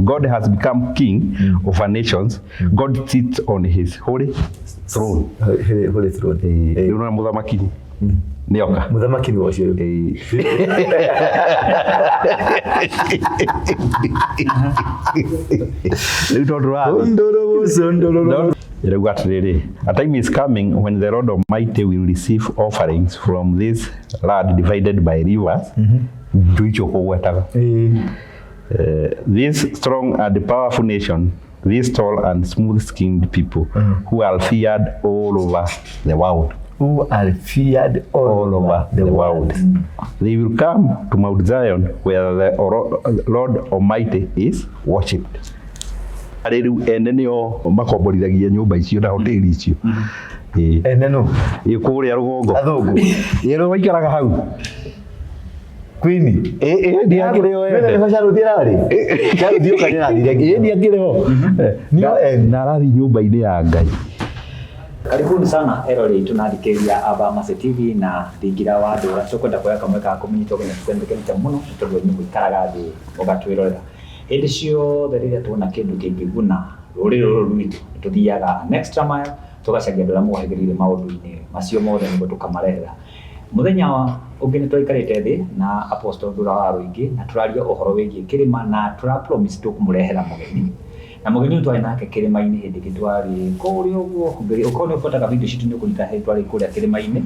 God has become king over nations. God sits on his holy throne. Holy throne. Rĩu na mũthamaki nĩoka. Mũthamaki nĩ ũcio rĩu. Rĩu tondũ ũrathiĩ Ndũrũ. Ĩrauga atĩrĩrĩ, a time is coming when the Lord Almighty will receive offerings from this land divided by rivers. Njui icio kũgwetaga. This strong and powerful nation, this tall and smooth-skinned people who are feared all over the world. Who are feared All over the world. They will come to Mount Zion where the Lord Almighty is worshipped. Arĩ rĩu ene nĩo makomborithagia nyũmba icio na hoteli icio. Ĩĩ. Ene no. Ĩĩ, kũrĩa rũgongo. Athũngũ. Ĩĩ, rĩu maikaraga hau. Queen. Ĩĩ, ĩĩ, ndiakĩrĩ o ene. Nĩ Charũthi ararĩ. Charũthi oka nĩ arathire. Ĩĩ, ndiakĩrĩ ho. Nĩo ene. Na arathiĩ nyũmba-inĩ ya Ngai. Karibuni sana erorei itũ na athikĩrĩria a Bamase TV na Thingira wa Ndũra. Tũkwenda kuoya kamweke ga kũmenyithia ũgeni tũkenete mũno nĩ tondũ inyuĩ mũikaraga thĩ mũgatwĩrorera. Hĩndĩ ciothe rĩrĩa tuona kĩndũ kĩngĩguna rũrĩrĩ rũrũ rwitũ, nĩ tũthiaga an extra mile tũgacaria andũ arĩa mohĩgĩrĩire maũndũ-inĩ macio mothe nĩguo tũkamarehera. Mũthenya ũngĩ nĩ twaikarĩte thĩ na Apostle Ndũra wa Rũingĩ na tũraria ũhoro wĩgiĩ kĩrĩma na tũra promise tũkũmũrehera mũgeni. Na mũgeni ũyũ twarĩ nake kĩrĩma-inĩ hĩndĩ ĩngĩ twarĩ kũrĩa ũguo, ũkorwo nĩ ũbuataga video citũ nĩ ũkũnyita hĩndĩ twarĩ kũrĩa kĩrĩma-inĩ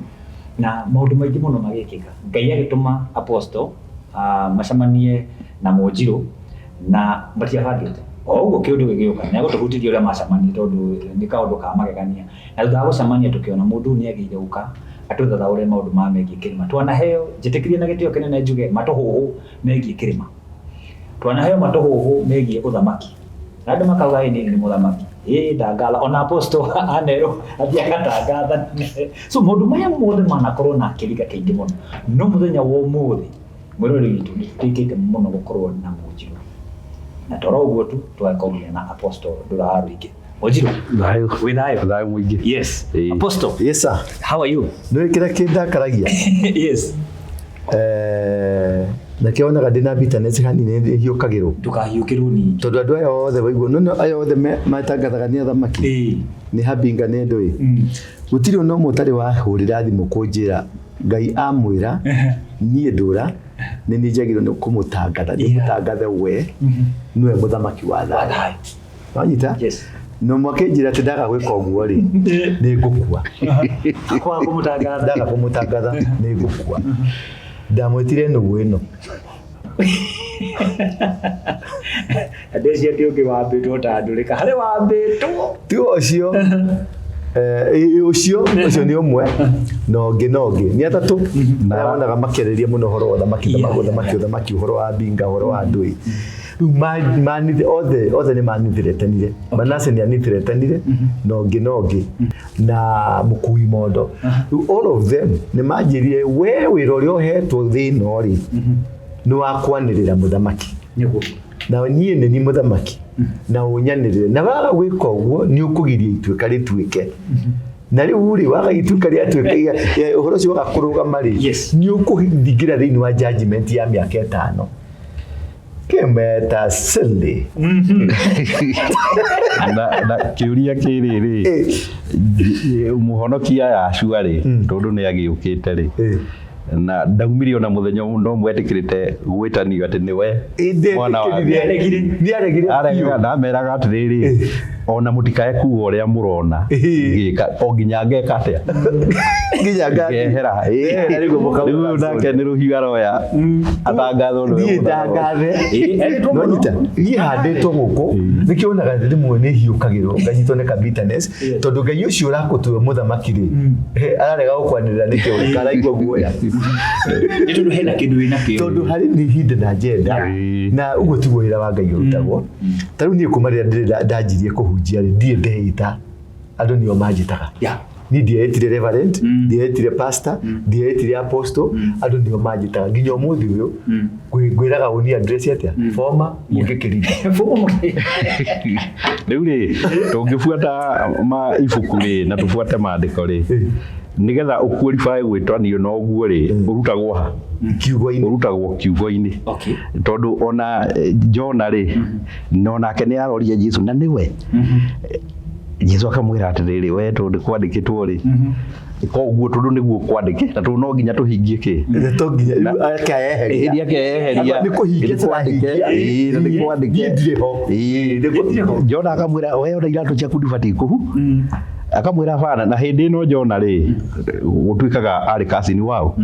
na maũndũ maingĩ mũno magĩkĩka. Ngai agĩtũma Apostle macemanie na Mũnjirũ na matiabangĩte. O ũguo kĩũndũ gĩgĩũka, nĩ egũtũhutĩria ũrĩa macemanirie tondũ nĩ kaũndũ ka magegania. Na thutha wa gũcemania tũkĩona mũndũ ũyũ nĩ agĩrĩire gũka atũthathaũre maũndũ ma megiĩ kĩrĩma. Twanaheo, njĩtĩkĩrie na gĩtĩo kĩnene njuge matũhũhũ megiĩ kĩrĩma. Twanaheo matũhũhũ megiĩ ũthamaki. Na andũ makauga ĩ niĩ nĩ mũthamaki. Ĩ ndangatha, ona apostle anerwo athiĩ agatangatha. So maũndũ maya mothe manakorwo na kĩriga kĩingĩ mũno. No mũthenya wa ũmũthĩ, mwĩroreri witũ nĩ tũtĩkĩte mũno gũkorwo na Mũnjirũ. Na toro ũguo tu, tũgakorwo nginya na Apostle Ndũra wa Rũingĩ. Mũnjirũ, Thayũ. wĩ thayũ? Thayũ mũingĩ. Yes. Ĩĩ. Apostle, Yes sir. how are you? Nĩ kĩrĩa kĩndakaragia. Yes. Nakĩo wonaga ndĩna bitterness hanini nĩ hiũkagĩrwo. Ndũkahiũkĩrwo ningĩ. Tondũ andũ aya othe waigua, no aya othe matangathaga nĩ athamaki. Ĩĩ. Nĩ habinga nĩ ndũĩ. Gũtirĩ ona ũmwe ũtarĩ wahũrĩra thimũ kũnjĩra Ngai amwĩra niĩ ndũra nĩ niĩ njagĩrĩirwo nĩ kũmũtangatha, ndĩmũtangathe we nĩwe mũthamaki wa thayũ. Wanyita? Yes. No mwakĩnjĩra atĩ ndaga gwĩka ũguo rĩ, nĩ ngũkua. Kwaga kũmũtangatha. Ndaga kũmũtangatha nĩ ngũkua. Ndamwĩtire nũgũ ĩno. Ndeci atĩ ũngĩ wambĩtwo ta ndũrĩka. Harĩ wambĩtwo. Ti ũcio. Ũcio ũcio nĩ ũmwe na ũngĩ na ũngĩ nĩ atatũ arĩa wonaga makĩarĩria mũno ũhoro wa ũthamaki, ũthamaki, ũthamaki, ũhoro wa mbinga, ũhoro wa ndũĩ. Rĩu othe othe nĩ manithiretanire. Manase nĩ anithiretanire na ũngĩ na ũngĩ na mũkui mondo. Rĩu all of them nĩ manjĩrire we wĩra ũrĩa ũhetwo thĩ ĩno rĩ nĩ wa kwanĩrĩra mũthamaki. Nĩguo. Na niĩ nĩ niĩ mũthamaki na ũnyanĩrĩre na waga gwĩka ũguo nĩ ũkũgiria ituĩka rĩtuĩke. Na rĩu rĩ waga ituĩka rĩatuĩka ũhoro ũcio waga kũrũgama rĩ nĩ ũkũingĩra thĩinĩ wa judgment ya mĩaka ĩtano. Kĩmeta silly. Na kĩũria kĩrĩ rĩ, mũhonokia Yahshua rĩ, tondũ nĩ agĩũkĩte rĩ, na ndaumire ona mũthenya no mwetĩkĩrĩte gwĩtanio atĩ nĩwe mwana wa Ngai. Nĩaregire. Aregire na ameraga atĩrĩrĩ, ona mũtikae kuga ũrĩa mũrona ngĩka, o nginya ngeka atĩa? Nginya Ngehera. Rĩu nake nĩ rũhiũ aroya atangathwo nĩwe Niĩ mũthamaki. ndangathe. Nonyita niĩ handĩtwo gũkũ nĩkĩo wonaga rĩmwe nĩ hiũkagĩrwo nganyitwo nĩ ka bitterness tondũ Ngai ũcio ũrakũtua mũthamaki rĩ ararega gũkwanĩrĩra nĩkĩo karaigua guoya. Nĩ tondũ hena kĩndũ wĩ nakĩo. Tondũ harĩ nĩ ihinda na njenda na ũguo tiguo wĩra wa Ngai ũrutagwo. Ta rĩu niĩ kuma rĩrĩa ndĩrĩ ndanjirie kũhunjia rĩ ndirĩ ndeĩta andũ nĩo manjĩtaga. Niĩ ndietire reverend, ndietire pastor, ndietire apostle, andũ nĩo manjĩtaga nginya ũmũthĩ ũyũ ngwĩraga ũni address atĩa former mũngĩkĩringa. Rĩu rĩ tũngĩbuata ma ibuku rĩ na tũbuate maandĩko rĩ, Nĩgetha ũqualify gwĩtanio na ũguo rĩ, ũrutagwo ha? Kiugo-inĩ. Ũrutagwo kiugo-inĩ. Okay. Tondũ ona Jona rĩ, no nake nĩ aroria Jesu na nĩwe. Jesu akamwĩra atĩrĩrĩ, we tondũ kwandĩkĩtwo rĩ, koguo tondũ nĩguo kwandĩke na tondũ no nginya tũhingie kĩ. Na to nginya rĩu akeyeheria. Hĩndĩ akeyeheria. Nĩ kũhingia Nĩ kwandĩke. tũrahingia. Ĩĩ, na nĩ kwandĩke. Niĩ ndirĩ ho. Ĩĩ. Nĩ ho. Jona akamwĩra we ona iratũ ciaku ndibatiĩ kũhu. Akamwĩra bana na hĩndĩ ĩno Jona rĩ, gũtuĩkaga arĩ cousin wao.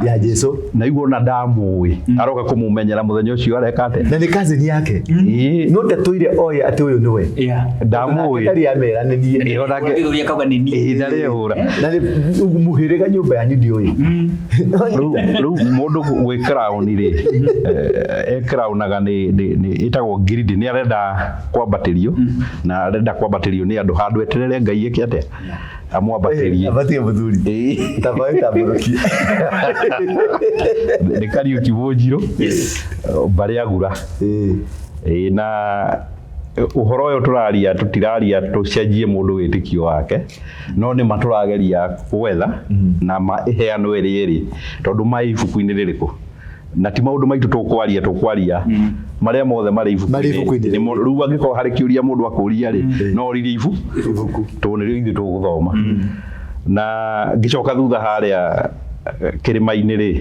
Ya Jesu. Na igua ona ndamũĩ, aroka kũmũmenyera mũthenya ũcio areka atĩa. Na nĩ cousin yake. Ĩĩ. No ndatũire oĩ atĩ ũyũ nĩwe. Yeah. Ndamũĩ. Ndarĩ amera nĩ niĩ. Ĩĩ, onake Ũrathuthuria akauga nĩ niĩ. ĩĩ, ndarehũra. Na nĩ mũhĩrĩga nyũmba yanyu ndiũĩ. Rĩu mũndũ gwĩ crown rĩ, e crownaga nĩ ĩtagwo greed, nĩ arenda kwambatĩrio na arenda kwambatĩrio nĩ andũ handũ eterere Ngai ĩke atĩa, amwambatĩrie. Abatie mũthuri. Ĩĩ. Taba wĩtambũrũkie. Nĩ Kariũki Mũnjirũ, mbarĩ agura. Ĩĩ. Ĩĩ, na ũhoro ũyũ tũraria tũtiraria tũcenjie mũndũ wĩtĩkio wake, no nĩ ma tũrageria gwetha na ma ĩheanwo ĩrĩ ĩrĩ, tondũ ma ibuku-inĩ rĩrĩkũ, na ti maũndũ maitũ tũkwaria, tũkwaria marĩa mothe marĩ Marĩ ibuku-inĩ. Rĩu angĩkorwo harĩ kĩũria mũndũ akũria rĩ, no oririe Ibuku. Tondũ nĩrĩo ithuĩ tũgũthoma. Na ngĩcoka thutha harĩa kĩrĩma-inĩ rĩ,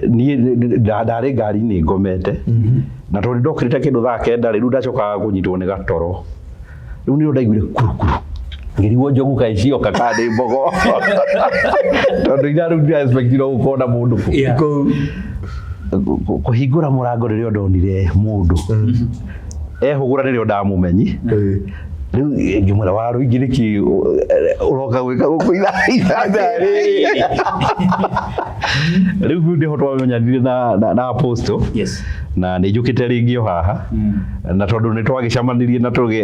niĩ ndarĩ ngari-inĩ ngomete, na tondũ ndokĩrĩte kĩndũ thaa 9 rĩ, rĩu ndacokaga kũnyitwo nĩ gatoro. Rĩu nĩrĩo ndaiguire kurukuru, ngĩrigwo njogu kaĩ cioka kana nĩ mbogo, tondũ ira rĩu ndira-expect no gũkorwo na mũndũ kũ. Yeah. Kũu. Kũhingũra mũrango rĩrĩa ndonire mũndũ ehũgũra, nĩrĩo ndamũmenyi. Ĩĩ. Rĩu ngĩmwĩra, warũingĩ nĩkĩ ũroka gwĩka gũkũ ithaa rĩrĩ? Rĩu nĩho twamenyanire na apostle. Yes. Na nĩ njũkĩte rĩngĩ o haha, na tondũ nĩ twagĩcemanirie na tũgĩ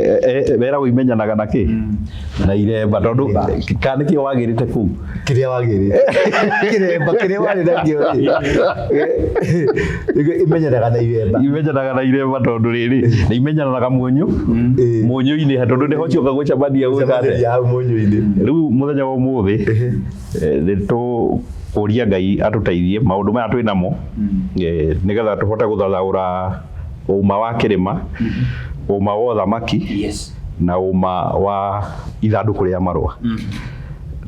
weragwo imenyanaga na kĩ na iremba, tondũ kana nĩkĩo wagĩrĩte kũu. Kĩrĩa wagĩrĩte. Kĩremba kĩrĩa warĩ nakĩo rĩ. Imenyanaga na iremba. Imenyanaga na iremba, tondũ rĩrĩ nĩ imenyanaga mũnyũ Ĩĩ. mũnyũ-inĩ, tondũ nĩho cioka gũcemania gwĩka atĩa. Gũcemania hau mũnyũ-inĩ. Rĩu mũthenya wa ũmũthĩ nĩ tũkũria Ngai atũteithie maũndũ maya twĩ namo, nĩgetha tũhote gũthathaũra ũma wa kĩrĩma, ũma wa ũthamaki, Yes. na ũma wa ithandũkũ rĩa marũa,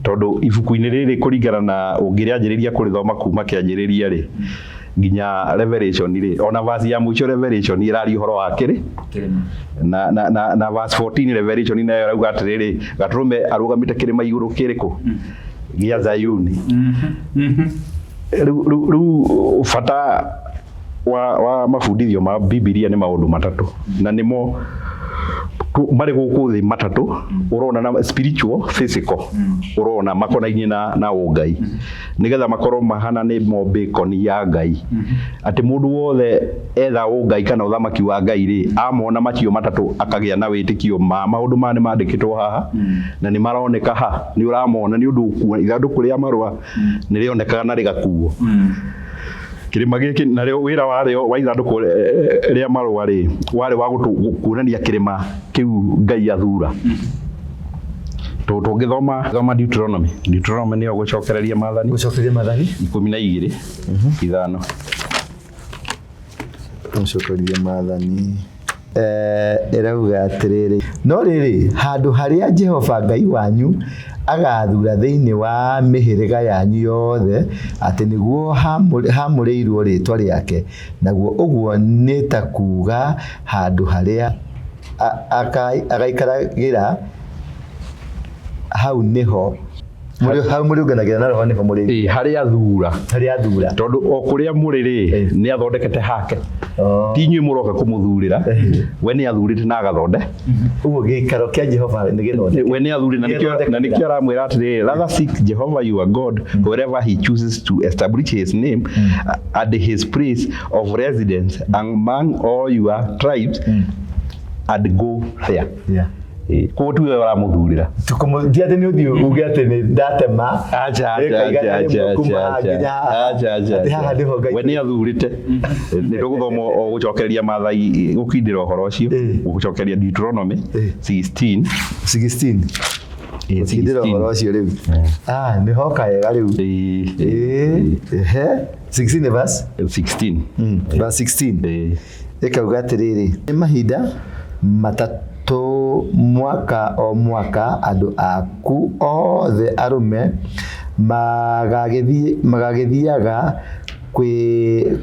tondũ ibuku-inĩ rĩrĩ, kũringana na ũngĩrĩanjĩrĩria kũrĩthoma kuma kĩanjĩrĩria rĩ nginya Revelation rĩ, ona verse ya mũico Revelation ĩraria ũhoro wa kĩrĩ Kĩrĩma. Na verse 14 Revelation nayo ĩrauga atĩrĩrĩ, gatũrũme arũgamĩte kĩrĩma igũrũ kĩrĩkũ gĩa Zayuni. Rĩu bata wa mabundithio ma Bibilia nĩ maũndũ matatũ, na nĩmo marĩ gũkũ thĩ matatũ ũrona, na spiritual, physical, ũrona makonainie na ũngai, nĩgetha makorwo mahana nĩ mo bacon ya Ngai, atĩ mũndũ wothe etha ũngai kana ũthamaki wa Ngai rĩ, amona macio matatũ akagĩa na wĩtĩkio ma maũndũ maya nĩ mandĩkĩtwo haha na nĩ maroneka ha, nĩ ũramona, nĩ ũndũ ũkuona ithandũkũ rĩa marũa nĩ rĩonekaga na rĩgakuo kĩrĩma gĩkĩ, narĩo wĩra warĩo wa ithandũkũ rĩa marũa rĩ, warĩ wa kuonania kĩrĩma kĩu Ngai athura. Tũngĩthoma thoma Deuteronomy nĩyo gũcokereria maathani. Gũcokeria maathani. 12:5. Gũcokeria maathani. Ĩrauga atĩrĩrĩ, no rĩrĩ, handũ harĩa Jehova Ngai wanyu agathura thĩinĩ wa mĩhĩrĩga yanyu yothe atĩ nĩguo hamũrĩirwo rĩĩtwa rĩake, naguo ũguo nĩ ta kuuga handũ harĩa agaikaragĩra, hau nĩho hau mũrĩũnganagĩra na roho nĩho mũrĩ. Ĩ, harĩa athura. Harĩa athura. Tondũ o kũrĩa mũrĩ rĩ, nĩ athondekete hake. Ti inyuĩ mũroka kũmũthurĩra, we nĩ athurĩte na agathonde. Ũguo gĩikaro kĩa Jehova nĩ gĩthondeke. We nĩ athurĩte, na nĩkĩo aramwĩra atĩrĩrĩ, "Rather seek Jehovah your God wherever he chooses to establish his name and his place of residence among all your tribes, and go there." Koguo tiwe ũramũthurĩra. Ti atĩ nĩ ũthiĩ uge atĩ nĩ ndatema Acha, acha, ĩka igana acha, rĩmwe acha, kuma haha acha, nginya haha. Acha, acha, Atĩ haha acha. nĩho Ngai. We nĩ athurĩte. Nĩ tũgũthoma o gũcokereria Maathai gũkindĩra ũhoro ũcio, gũcokeria Deuteronomy 16. 16. Gũtindĩra 16. ũhoro ũcio rĩu. Ah, nĩ hoka wega rĩu. Ĩĩ, ĩĩ, Ĩĩ, ehe. 16 verse. 16. Verse 16. Ĩĩ. Ĩkauga atĩrĩrĩ, nĩ mahinda matatũ mwaka o mwaka andũ aku othe arũme magagĩthiaga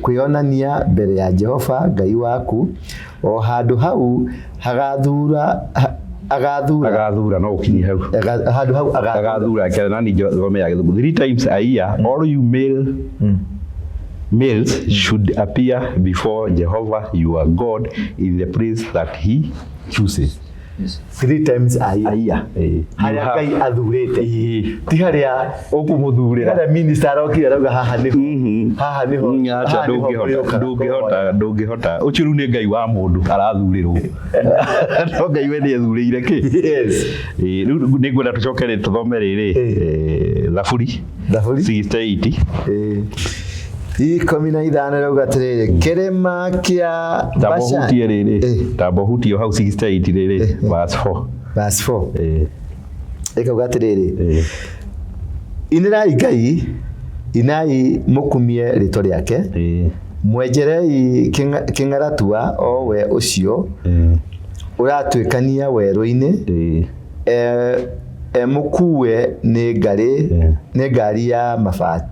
kwĩonania mbere ya Jehova Ngai waku o handũ hau hagathura agathura Agathura no ũkinye hau. Handũ hau agathura. Agathura kera nani thome ya gĩthũngũ. Three times a year all you males should appear before Jehovah your God in the place that he chooses. Three times a year. A year. Ĩĩ. Harĩa You have- Ngai athurĩte. Ĩĩ. Ti harĩa Ũkũmũthurĩra. harĩa minister arokire arauga haha nĩho. Haha nĩho. Acha haha nĩho ndũngĩhota mũrĩũkaga ndũngĩhota ndũngĩhota ũcio rĩu nĩ Ngai wa mũndũ arathurĩrwo no Ngai we nĩ ethurĩire kĩ. Yes. Ĩĩ, rĩu nĩ ngwenda tũcoke tũthome rĩrĩ Thaburi Thaburi. 68. Ĩĩ. 15 ĩrauga atĩrĩrĩ, kĩrĩma kĩa Tamba Bashan- ũhutie rĩrĩ Ĩĩ. tamba ũhutie hau 68 rĩrĩ verse 4. Verse 4. Ĩĩ, Ĩkauga atĩrĩrĩ, ĩĩ. inĩrai Ngai, inai mũkumie rĩtwa rĩake, Ĩĩ, mwenjerei kĩng'aratua o we ũcio ĩĩ, ũratuĩkania werũ-inĩ, ĩĩ. Emũkuue nĩ ngarĩ Ĩĩ. nĩ ngari ya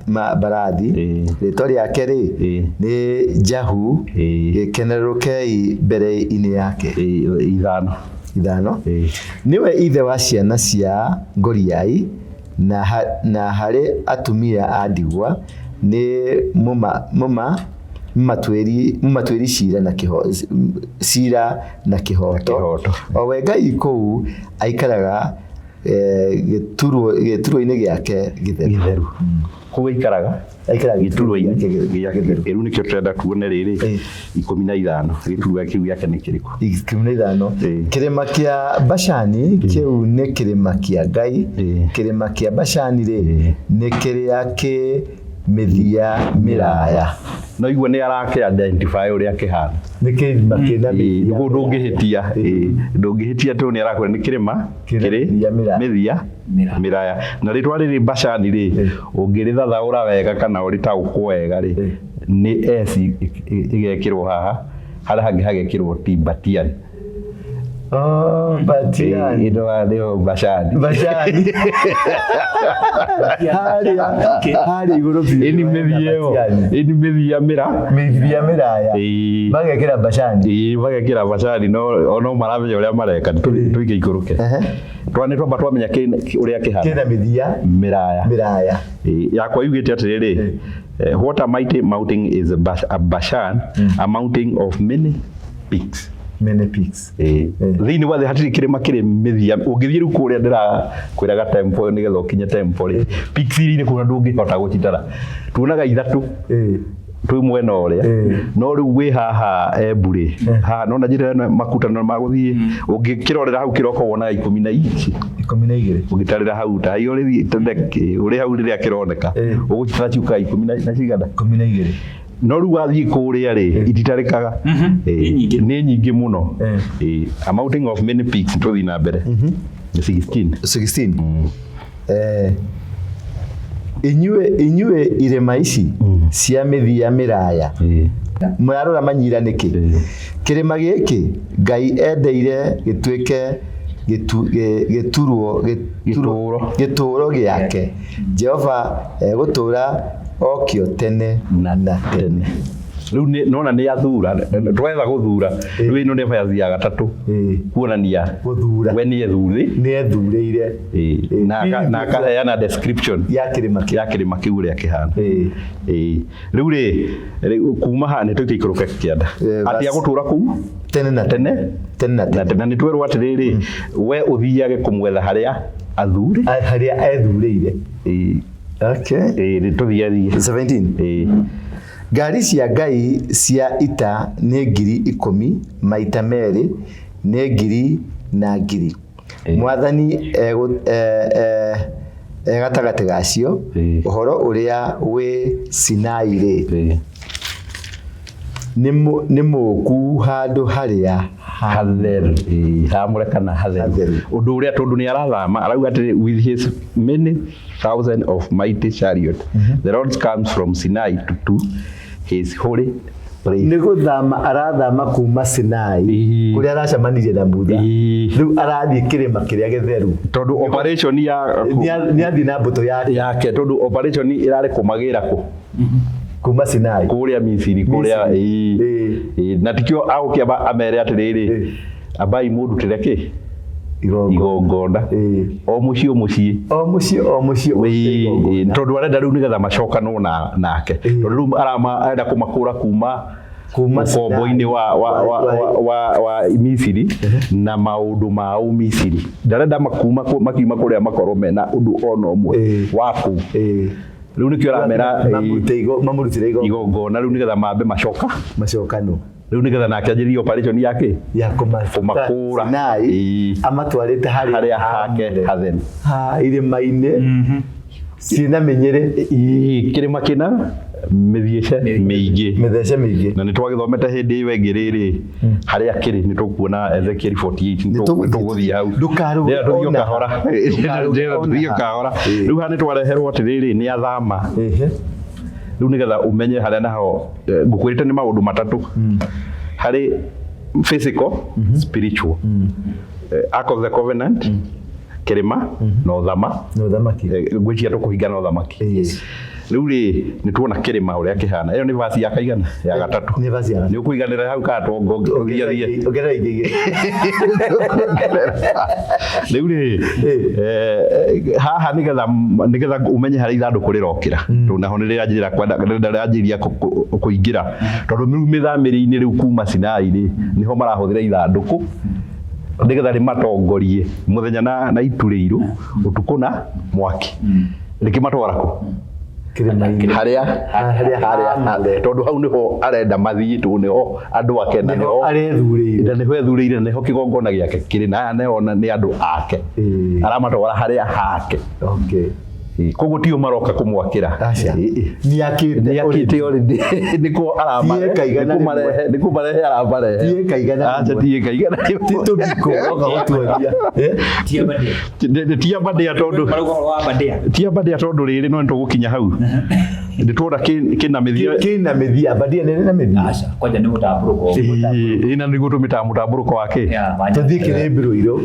mbarathi, Ĩĩ. rĩtwa rĩake rĩ Ĩĩ. nĩ Jahu, Ĩĩ. gĩkenerũkei mbere-inĩ yake. Ĩĩ, ithano. Ithano. Ĩĩ. Nĩwe ithe wa ciana cia ngoriai, na harĩ atumia a ndigwa nĩ mũmatuĩri cira na cira na kĩhooto. Kĩhooto. O we Ngai kũu aikaraga gĩturwa-inĩ gĩake gĩtheru. Gĩtheru. Kũu aikaraga Aikaraga gĩturwa-inĩ gĩake gĩake gĩtheru. Rĩu nĩkĩo tũrenda tuone rĩrĩ Ĩĩ. 15 gĩturwa kĩu gĩake nĩ kĩrĩkũ? 15. Ĩĩ. Kĩrĩma kĩa Bashani kĩu nĩ kĩrĩma kĩa Ngai. Ĩĩ. Kĩrĩma kĩa Bashani rĩ Ĩĩ. nĩ kĩrĩa kĩ mĩthia mĩraya. No igua nĩ arake identify ũrĩa kĩhana. Nĩ kĩrĩma kĩna Ĩĩ, mĩthia nĩguo ndũngĩhĩtia. Ĩĩ, ndũngĩhĩtia tondũ nĩ arakwĩra nĩ kĩrĩma Kĩna kĩrĩ mĩthia mĩraya. mĩthia Mĩraya. mĩraya. Na rĩtwa rĩrĩ Bashani rĩ, Ĩĩ. ũngĩrĩthathaũra wega kana ũrĩtaũkwo wega rĩ, Ĩĩ. nĩ S ĩgekĩrwo haha harĩa hangĩ hagekĩrwo T Batian. Oh, Batian. Ĩno nĩyo Bashani. Bashani. Harĩa igũrũ biũ. Ĩni mĩthia ĩyo. Batiani. Ĩni mĩthia mĩra. Mĩthia mĩraya. Ĩĩ. Magekĩra Bashani. Ĩĩ, magekĩra Bashani no no maramenya ũrĩa mareka. Tũike ikũrũke. Ehe. Twa nĩ twamba twamenya ũrĩa kĩhana. Kĩna mĩthia Mĩraya. mĩraya. Ĩĩ, yakwa yugĩte atĩrĩrĩ, what a mighty mountain is a Bashan, a mountain of many peaks. Many peaks. Ĩĩ. Thĩinĩ wa thĩ hatirĩ kĩrĩma kĩrĩ mĩthia. Ũngĩthiĩ rĩu kũrĩa ndĩrakwĩraga temple nĩgetha ũkinye temple rĩ, peaks iria irĩ kũu na ndũngĩhota gũcitara. Tuonaga ithatũ Ĩĩ. twĩ mwena ũrĩa. Ĩĩ. No rĩu wĩ haha Embu rĩ, haha nona njĩra ĩno makutano ma gũthiĩ, ũngĩkĩrorera hau kĩroko wonaga 12. 12. Ũngĩtarĩra hau ta hiyo ũrĩ hau rĩrĩa kĩroneka, Ĩĩ. ũgũcitara ciũkaga ikũmi na cigana. 12. No rĩu wathiĩ kũrĩa rĩ, ititarĩkaga. Ĩĩ. Nĩ nyingĩ. Nĩ nyingĩ mũno. Ĩĩ. Ĩĩ. A mountain of many peaks tũthiĩ na mbere. Nĩ 16. 16. Inyuĩ irĩma ici cia mĩthia mĩraya, Ĩĩ. mũrarora manyira nĩkĩ? Ĩĩ. Kĩrĩma gĩkĩ Ngai endeire gĩtuĩke Gĩtũũro. gĩtũũro gĩake. Jehova egũtũũra okĩo tene Na tene. Rĩu nona nĩ athura, twetha gũthura, rĩu ĩno nĩ bayathi ya gatatũ. Ĩĩ. Kuonania Gũthura. we nĩ ethurĩ. Nĩ ethurĩire. Ĩĩ. Ĩĩ. Na akaheana description ya kĩrĩma kĩu. ya kĩrĩma kĩu ũrĩa kĩhana. Ĩĩ. Ĩĩ. Rĩu rĩ, rĩu kuma haha nĩ tũike ikũrũke kĩanda. Ĩĩ, Atĩ bas. agũtũũra kũu Tene na tene Tene na na tene. tene. Na nĩ twerwo atĩrĩrĩ, we ũthiage kũmwetha harĩa athurĩ. Harĩa ethurĩire. Ĩĩ. Okay. Ĩĩ, nĩ tũthiĩ athiĩ. 17. Ĩĩ. Ngari cia Ngai cia ita nĩ 10,000 maita merĩ nĩ ngiri na ngiri. Ĩĩ. Mwathani e gatagatĩ gacio. Ĩĩ. Ũhoro ũrĩa wĩ Sinai rĩ, Ĩĩ. nĩ mũũku handũ harĩa Hatheru. Ĩĩ, hamũre kana hatheru. Hatheru. Ũndũ ũrĩa tondũ nĩ arathama arauga atĩrĩ, with his many thousand of mighty chariot, the Lord comes from Sinai to his holy place. Nĩ gũthama arathama kuma Sinai kũrĩa aracemanirie na Mutha. Rĩu arathiĩ kĩrĩma kĩrĩa gĩtheru. Tondũ operation ya Nĩ athiĩ na mbũtũ yake. Yake, tondũ operation ĩrarĩ kũmagĩra kũ? Kuma Sinai. Kũrĩa Misiri kũrĩa. Misiri. Ĩĩ. Ĩĩ, na tikĩo agũkĩamba amere atĩrĩrĩ, ambai mũndutĩre kĩ? Igongona. Igongona. O mũciĩ o mũciĩ. O mũciĩ o mũciĩ ũrute igongona. Tondũ arenda rĩu nĩgetha macokanwo na nake. Tondũ rĩu arama arenda kũmakũra kuma Kuma ũkombo-inĩ wa Misiri na maũndũ ma Ũmisiri. Ndarenda makuma makiuma kũrĩa makorwo mena ũndũ ona ũmwe wa kũu. Rĩu nĩkĩo aramera Mamũrutĩre igongona. Igongona rĩu nĩgetha mambe macoka. Macokanwo. Rĩu nĩgetha nake anjĩrĩrie operation yake ya kũmakũra Sinai amatwarĩte harĩa hake hatheru. Ha irĩma-inĩ ciĩna mĩnyĩrĩ. Ĩĩ, kĩrĩma kĩna mĩthiĩce mĩingĩ. Mĩthece mĩingĩ. Na nĩ twagĩthomete hĩndĩ ĩyo ĩngĩ rĩrĩ harĩa kĩrĩ, nĩ tũkuona Ezekiel 48, nĩ tũgũthiĩ hau. Ndũkarũge Ndĩrenda tũthiĩ o ona ha. kahora. Ndũkarũge Ndĩrenda ona tũthiĩ o ha. kahora. Rĩu haha nĩ twareherwo atĩrĩrĩ, nĩ athama. Rĩu nĩgetha ũmenye harĩa naho ngũkwĩrĩte nĩ maũndũ matatũ harĩ physical, spiritual. Ark of the Covenant, kĩrĩma na ũthama. Na ũthamaki. Ngwĩciria tũkũhinga na ũthamaki. Rĩu rĩ, nĩ tuona kĩrĩma ũrĩa kĩhana. Ĩyo nĩ verse ya kaigana? Ya gatatũ. Nĩ verse ya gatatũ. Nĩ ũkũiganĩra hau kana tũthiathiĩ? Ongerera ingĩ igĩrĩ. Rĩu rĩ, haha nĩgetha ũmenye harĩa ithandũkũ rĩrokĩra. Tondũ naho nĩ rĩranjĩrĩra kwenda rĩranjĩrĩria kũingĩra. Tondũ rĩu mĩthamĩrio-inĩ rĩu kuma Sinai rĩ, nĩho marahũthĩra ithandũkũ nĩgetha rĩmatongorie mũthenya na itu rĩirũ, ũtukũ na mwaki. Rĩkĩmatwara kũ? Kĩrĩma-inĩ. Harĩa Harĩa harĩa haamũre. Tondũ hau nĩho arenda mathiĩ, tondũ nĩho andũ ake na Nĩho nĩho arethurĩire. Na nĩho ethurĩire, na nĩho kĩgongona gĩake kĩrĩ, na aya nĩho nĩ andũ ake. Aramatwara harĩa hake. Koguo tio maroka kũmwakĩra. Aca. Nĩ akĩte Nĩ akĩte already. already. Nĩkuo aramarehe. Ti eka igana Nĩ kũmarehe, nĩ kũmarehe aramarehe. Ti eka igana Aca, rĩmwe. ti eka igana rĩmwe. Ti tũbiko oka gũtuonia. Ti Abadea. Ti Abadea tondũ Marauga ũhoro wa Abadea. Ti Abadea tondũ rĩrĩ no nĩtũgũkinya hau. Nĩ tuona kĩna mĩthia. Kĩna mĩthia. Abadea nĩ na mĩthia. Aca, kwanja nĩ mũtambũrũko. Ĩĩ, na nĩguo tũmĩtaga mũtambũrũko wa kĩ? Ya, wa nyanya. Tũthiĩ Kĩrĩmbĩrũ irũ.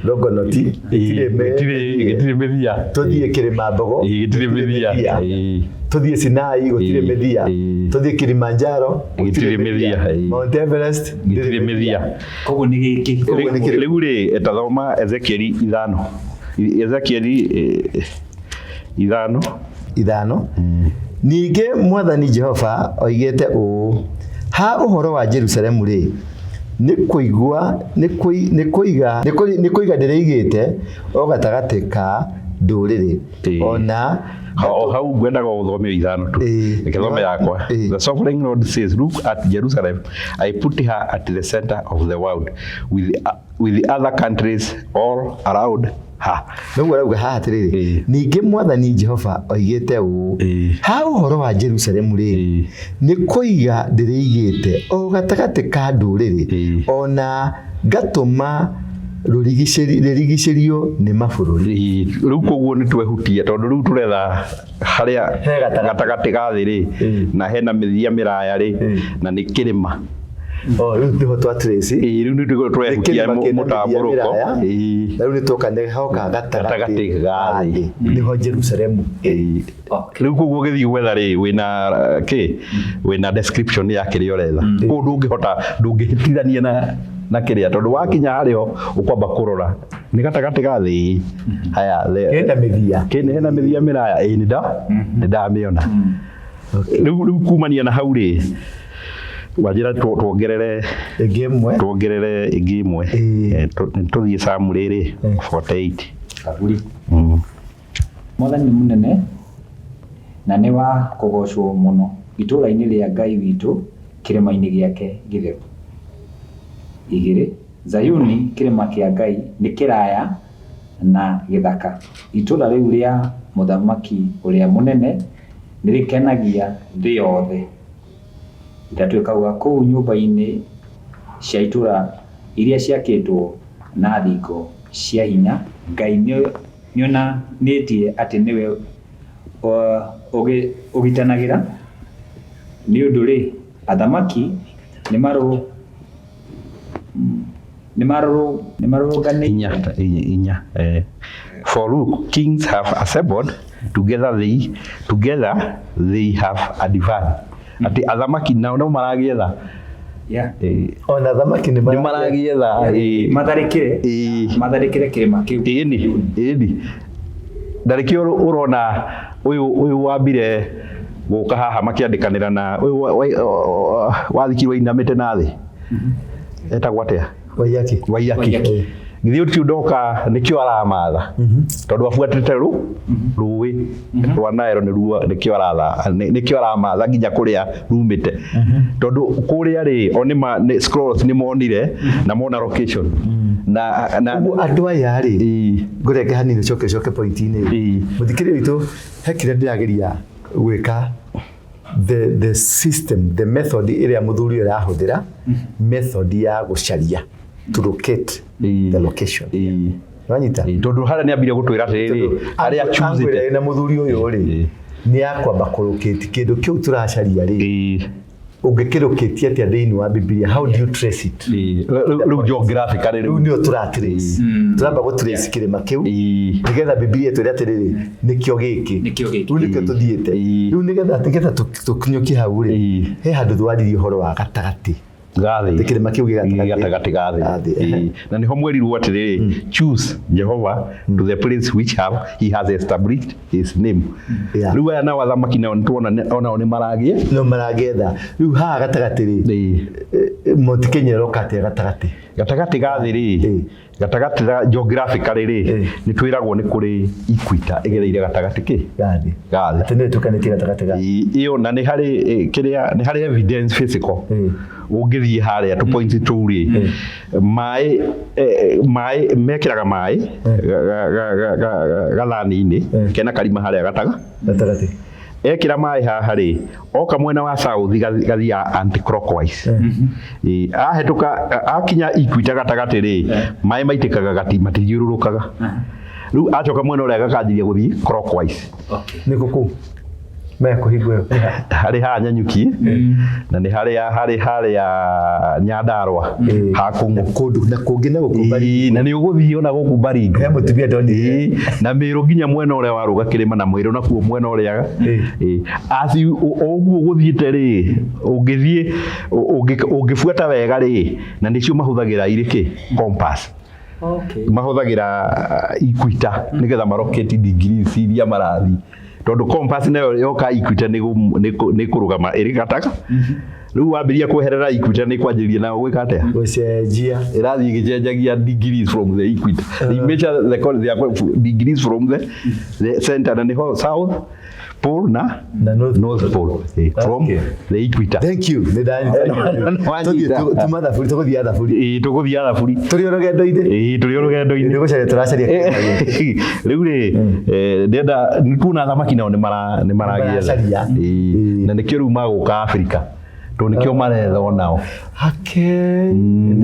Longonot. Gĩtirĩ mĩthia. Tũthiĩ Kĩrĩma Mbogo. Gĩtirĩ mĩthia. Tũthiĩ Sinai, gũtirĩ mĩthia. Tũthiĩ Kilimanjaro, Gĩtirĩ mĩthia. Mount Everest, Gĩtirĩ mĩthia. Koguo nĩ gĩkĩ. Koguo nĩ kĩrĩma. Rĩu rĩ, tathoma Ezekiel 5. Ezekiel 5. 5. Ningĩ Mwathani Jehova oigĩte ũũ, ha ũhoro wa Jerusalemu rĩ, nĩ kũigua, nĩ kũi-, nĩ kũiga, nĩ kũri-, nĩ kũiga ndĩrĩigĩte o gatagatĩ ka ndũrĩrĩ. Ona O hau ngwendaga ũthome 5 tu. Reke thome yakwa. The sovereign Lord says, look at Jerusalem, I put her at the center of the world with the other countries all around her. Nĩguo arauga haha atĩrĩrĩ, ningĩ Mwathani Jehova oigĩte ũũ, ha ũhoro wa Jerusalemu rĩ, nĩ kũiga ndĩrĩigĩte o gatagatĩ ka ndũrĩrĩ, ona ngatũma rĩrigicĩrio nĩ mabũrũri. Rĩu koguo nĩ twehutia, tondũ rĩu tũretha harĩa He gatagatĩ. gatagatĩ ga thĩ rĩ, na hena mĩthia mĩraya rĩ, na nĩ kĩrĩma. O, rĩu nĩho twa trace. Rĩu nĩ tũigua twehutia Nĩ kĩrĩma kĩna mĩthia mũtambũrũko. mĩraya. Na rĩu nĩ tuoka nĩ hoka gatagatĩ Gatagatĩ ga thĩ. ga thĩ. Nĩho Jerusalemu. Rĩu koguo ũgĩthiĩ gwetha rĩ, wĩna kĩ? Wĩna description ya kĩrĩa ũretha. Koguo ndũngĩhota, ndũngĩhĩtithania na kĩrĩa, tondũ wakinya harĩa ho, ũkwamba kũrora nĩ gatagatĩ ga thĩ. Haya, Kĩna mĩthia. Kĩna hena mĩthia mĩraya. Ĩĩ, nĩ ndamĩona. Rĩu kumania na hau rĩ, wanjĩra tuongerere ĩngĩ ĩmwe. Tuongerere ĩngĩ ĩmwe. Tũthiĩ Samu rĩrĩ, 48. Thaburi. Mwathani nĩ mũnene na nĩ wa kũgoocwo mũno itũũra-inĩ rĩa Ngai witũ, kĩrĩma-inĩ gĩake gĩtheru. 2, Zayuni kĩrĩma kĩa Ngai nĩ kĩraya na gĩthaka. Itũũra rĩu rĩa mũthamaki ũrĩa mũnene nĩ rĩkenagia thĩ yothe. 3, ĩkauga kũu nyũmba-inĩ cia itũũra Iria ciakĩtwo na thingo cia hinya. Ngai nĩonanĩtie atĩ nĩwe ũgitanagĩra. Nĩ ũndũ-rĩ, athamaki nĩmarũrũnganĩte. Inya, inya. For look, kings have assembled together, they have advanced. Atĩ athamaki nao no maragĩetha. Ona athamaki nĩ nĩ maragĩetha. Matharĩkĩre matharĩkĩre kĩrĩma kĩu. Ĩni, ĩni. Na nĩkĩo ũrona ũyũ wambire gũka haha makĩandĩkanĩra na ũyũ wathikirwo ainamĩte na thĩ. Etagwo atĩa? Waiyaki. Waiyaki. Waiyaki. Githĩ ũcio ndoka nĩkĩo aramatha, tondũ abuatĩte rũĩ rwa Nile, nĩruo nĩkĩo aratha, nĩkĩo aramatha nginya kũrĩa rumĩte, tondũ kũrĩa rĩ o nĩma nĩ scrolls nĩ monire na mona location na Ũguo andũ aya rĩ, ngũreke hanini coke coke point-inĩ. Mũthikĩrĩria witũ, he kĩrĩa ndĩrageria gwĩka, the system, the method ĩrĩa mũthuri ũyũ arahũthĩra, method ya gũcaria, to locate the location. Wanyita? Tondũ harĩa nĩ ambire gũtwĩra atĩrĩrĩ, harĩa Angle choosĩte ĩrĩa ĩna mũthuri ũyũ rĩ, nĩ ya kwamba kũlocate kĩndũ kĩu tũracaria rĩ, ũngĩkĩlocate atĩa thĩinĩ wa Bibilia? How do you trace it? Rĩu geographically rĩu rĩu nĩyo tũratrace, tũramba gũtrace kĩrĩma kĩu nĩgetha Bibilia ĩtwĩre atĩrĩrĩ, nĩkĩo gĩkĩ. Nĩkĩo gĩkĩ. Rĩu nĩkĩo tũthiĩte. Rĩu nĩgetha tũkinyũkie hau rĩ, he handũ twaririe ũhoro wa gatagatĩ. Gathĩ. Kĩrĩma kĩu gĩ gatagatĩ. Gatagatĩ ga Ga thĩ. Thĩ, ehe. Na nĩho mwerirwo atĩrĩrĩ, choose Jehovah to the place which have he has established his name. Rĩu aya nao athamaki nao nĩtuona onao nĩ maragĩe. No maragetha rĩu haha gatagatĩ rĩ, Mount Kenya ĩroka atĩa gatagatĩ? Gatagatĩ ga thĩ rĩ, gatagatĩ ga geographically rĩ, nĩ twĩragwo nĩ kũrĩ equator ĩgereire gatagatĩ kĩ ga thĩ. Ga thĩ. Atĩ nĩyo ĩtukanĩtie gatagatĩ ga Ĩyo na nĩ harĩ kĩrĩa nĩ harĩ evidence physical. Ũngĩthiĩ harĩa tũ points tũu rĩ, maĩ maĩ mekĩraga maĩ gathani-inĩ kena karima harĩa gataga gatagatĩ. Ekĩra maĩ haha rĩ, oka mwena wa south gathiaga anti-clockwise. Ahĩtũka akinya equator gatagatĩ rĩ, maĩ maitĩkaga gati matithiũrũrũkaga. Rĩu acoka mwena ũrĩa gakanjiria gũthiĩ clockwise. Nĩ kũ mekũhingwo ĩyo? Harĩ haha Nyanyuki na nĩ harĩa harĩ harĩa Nyandarua hakũng'ũ. Na kũndũ na kũngĩ na gũkũ Baringo. Ĩĩ, na nĩ ũgũthiĩ ona gũkũ Baringo. He mũtumia ndonire. Ĩĩ, na Mĩrũ nginya mwena ũrĩa warũga kĩrĩma na Mwĩrũ nakuo mwena ũrĩa. Asi o ũguo ũgũthiĩte rĩ, ũngĩthiĩ ũngĩbuata wega rĩ, na nĩcio mahũthagĩra irĩ kĩ compass. Mahũthagĩra equator nĩgetha maroketi degrees iria marathiĩ, tondũ compass nayo yoka equator nĩ kũrũgama ĩrĩ gataga. Rĩu wambĩrĩria kweherera equator nĩ kwanjĩrĩria nayo gwĩka atĩa? Gũcenjia. Ĩrathiĩ ĩgĩcenjagia degrees from the equator. They measure their degrees from the center, na nĩho south pole na na north, north pole, from the equator. Thank you, nĩ ndanyita. Wanyita. Tũthiĩ tuma thaburi, tũgũthiĩ thaburi. Ĩĩ, tũgũthiĩ thaburi. Tũrĩ o rũgendo-inĩ. Ĩĩ, tũrĩ o rũgendo-inĩ. Nĩ gũcaria tũracaria kĩrĩma gĩkĩ. Rĩu rĩ, ndĩrenda nĩ tuona athamaki nao nĩ maragĩetha. Nĩmaracaria. Ĩĩ, na nĩkĩo rĩu magũka Afrika, tondũ nĩkĩo maretha onao.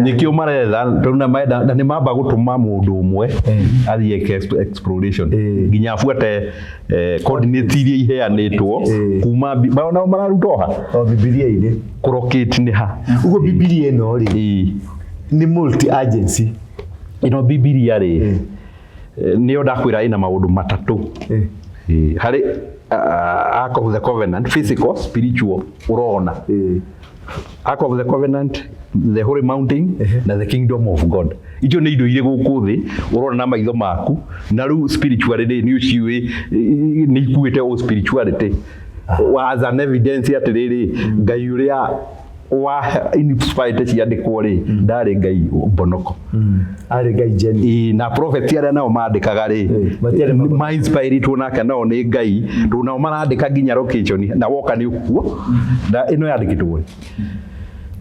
Nĩkĩo maretha, tondũ na menda na nĩ mamba gũtũma mũndũ ũmwe athiĩ eke exploration nginya abuate coordinates iria iheanĩtwo kuma nao mararuta oha. O Bibilia-inĩ. Kũrokĩti nĩ ha. Ũguo Bibilia ĩno rĩ, nĩ multi agency. Ĩno Bibilia rĩ, nĩyo ndakwĩra ĩna maũndũ matatũ. Harĩ Ark of the Covenant, physical, spiritual, ũrona. Ark of the Covenant, the Holy Mountain na the Kingdom of God. Icio nĩ indo irĩ gũkũ thĩ ũrona na maitho maku, na rĩu spirituality nĩ ũciũĩ, nĩ ikuĩte o spirituality as an evidence atĩrĩrĩ, Ngai ũrĩa wa inspired ciandĩkwo rĩ, ndarĩ Ngai mbonoko. Arĩ Ngai genuine. Ĩĩ, na prophet arĩa nao mandĩkaga rĩ, matiarĩ mabonoko. Ma inspiritwo nake nao nĩ Ngai, tondũ nao marandĩka nginya location na woka nĩ ũkuo na ĩno yandĩkĩtwo rĩ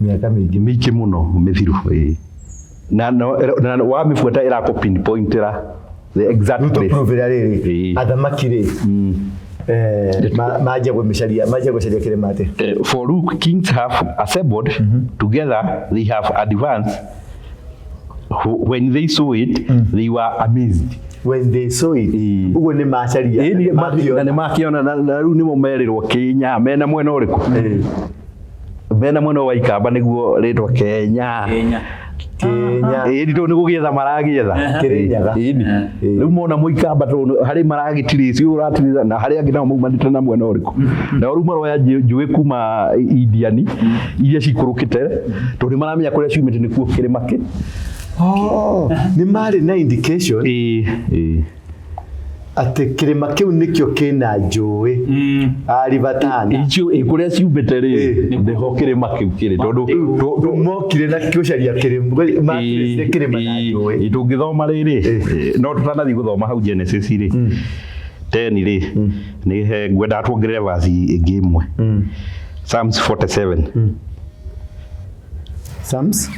mĩaka mĩingĩ. Mĩingĩ mũno mĩthiru. Ĩĩ. Na wamĩbuata ĩrakũ pinpointĩra the exact Rĩu place. tũprove rĩrĩ, athamaki rĩ, manjia kũmĩcaria, manjia gũcaria kĩrĩma atĩa? For look, kings have assembled together, they have advanced. When they saw it, they were amazed. When they saw it. Ĩĩ. Ũguo nĩ macaria. Ĩĩ, na nĩ makĩona na rĩu nĩmo merirwo Kenya mena mwena ũrĩkũ, mena mwena wa Ikamba nĩguo rĩtwa Kenya. Kenya. Kenya. Ĩĩ nĩ tondũ nĩ gũgĩetha maragĩetha. Kĩrĩnyaga. Ĩĩ Ĩĩ. rĩu mona mũikamba tondũ harĩ maragĩtirĩci ũratirĩca na harĩ angĩ nao maumanĩte na mwena ũrĩkũ, nao rĩu maroya njũĩ kuma Indiani iria cikũrũkĩte tondũ nĩ maramenya kũrĩa ciumĩte nĩkuo kĩrĩma kĩ. Oh, nĩ marĩ na indication Ĩĩ ĩĩ. atĩ kĩrĩma kĩu nĩkĩo kĩna njũĩ a River Tana. Icio ĩ kũrĩa ciumĩte rĩ, Ĩĩ. nĩho kĩrĩma kĩu kĩrĩ tondũ Rĩu mokire na gũcaria kĩrĩma, matirĩcire kĩrĩma na njũĩ. Ĩĩ, tũngĩthoma rĩrĩ, no tũtanathiĩ gũthoma hau Genesis rĩ 10 rĩ, nĩ he ngwendaga tuongerere verse ĩngĩ ĩmwe, Psalms 47. Psalms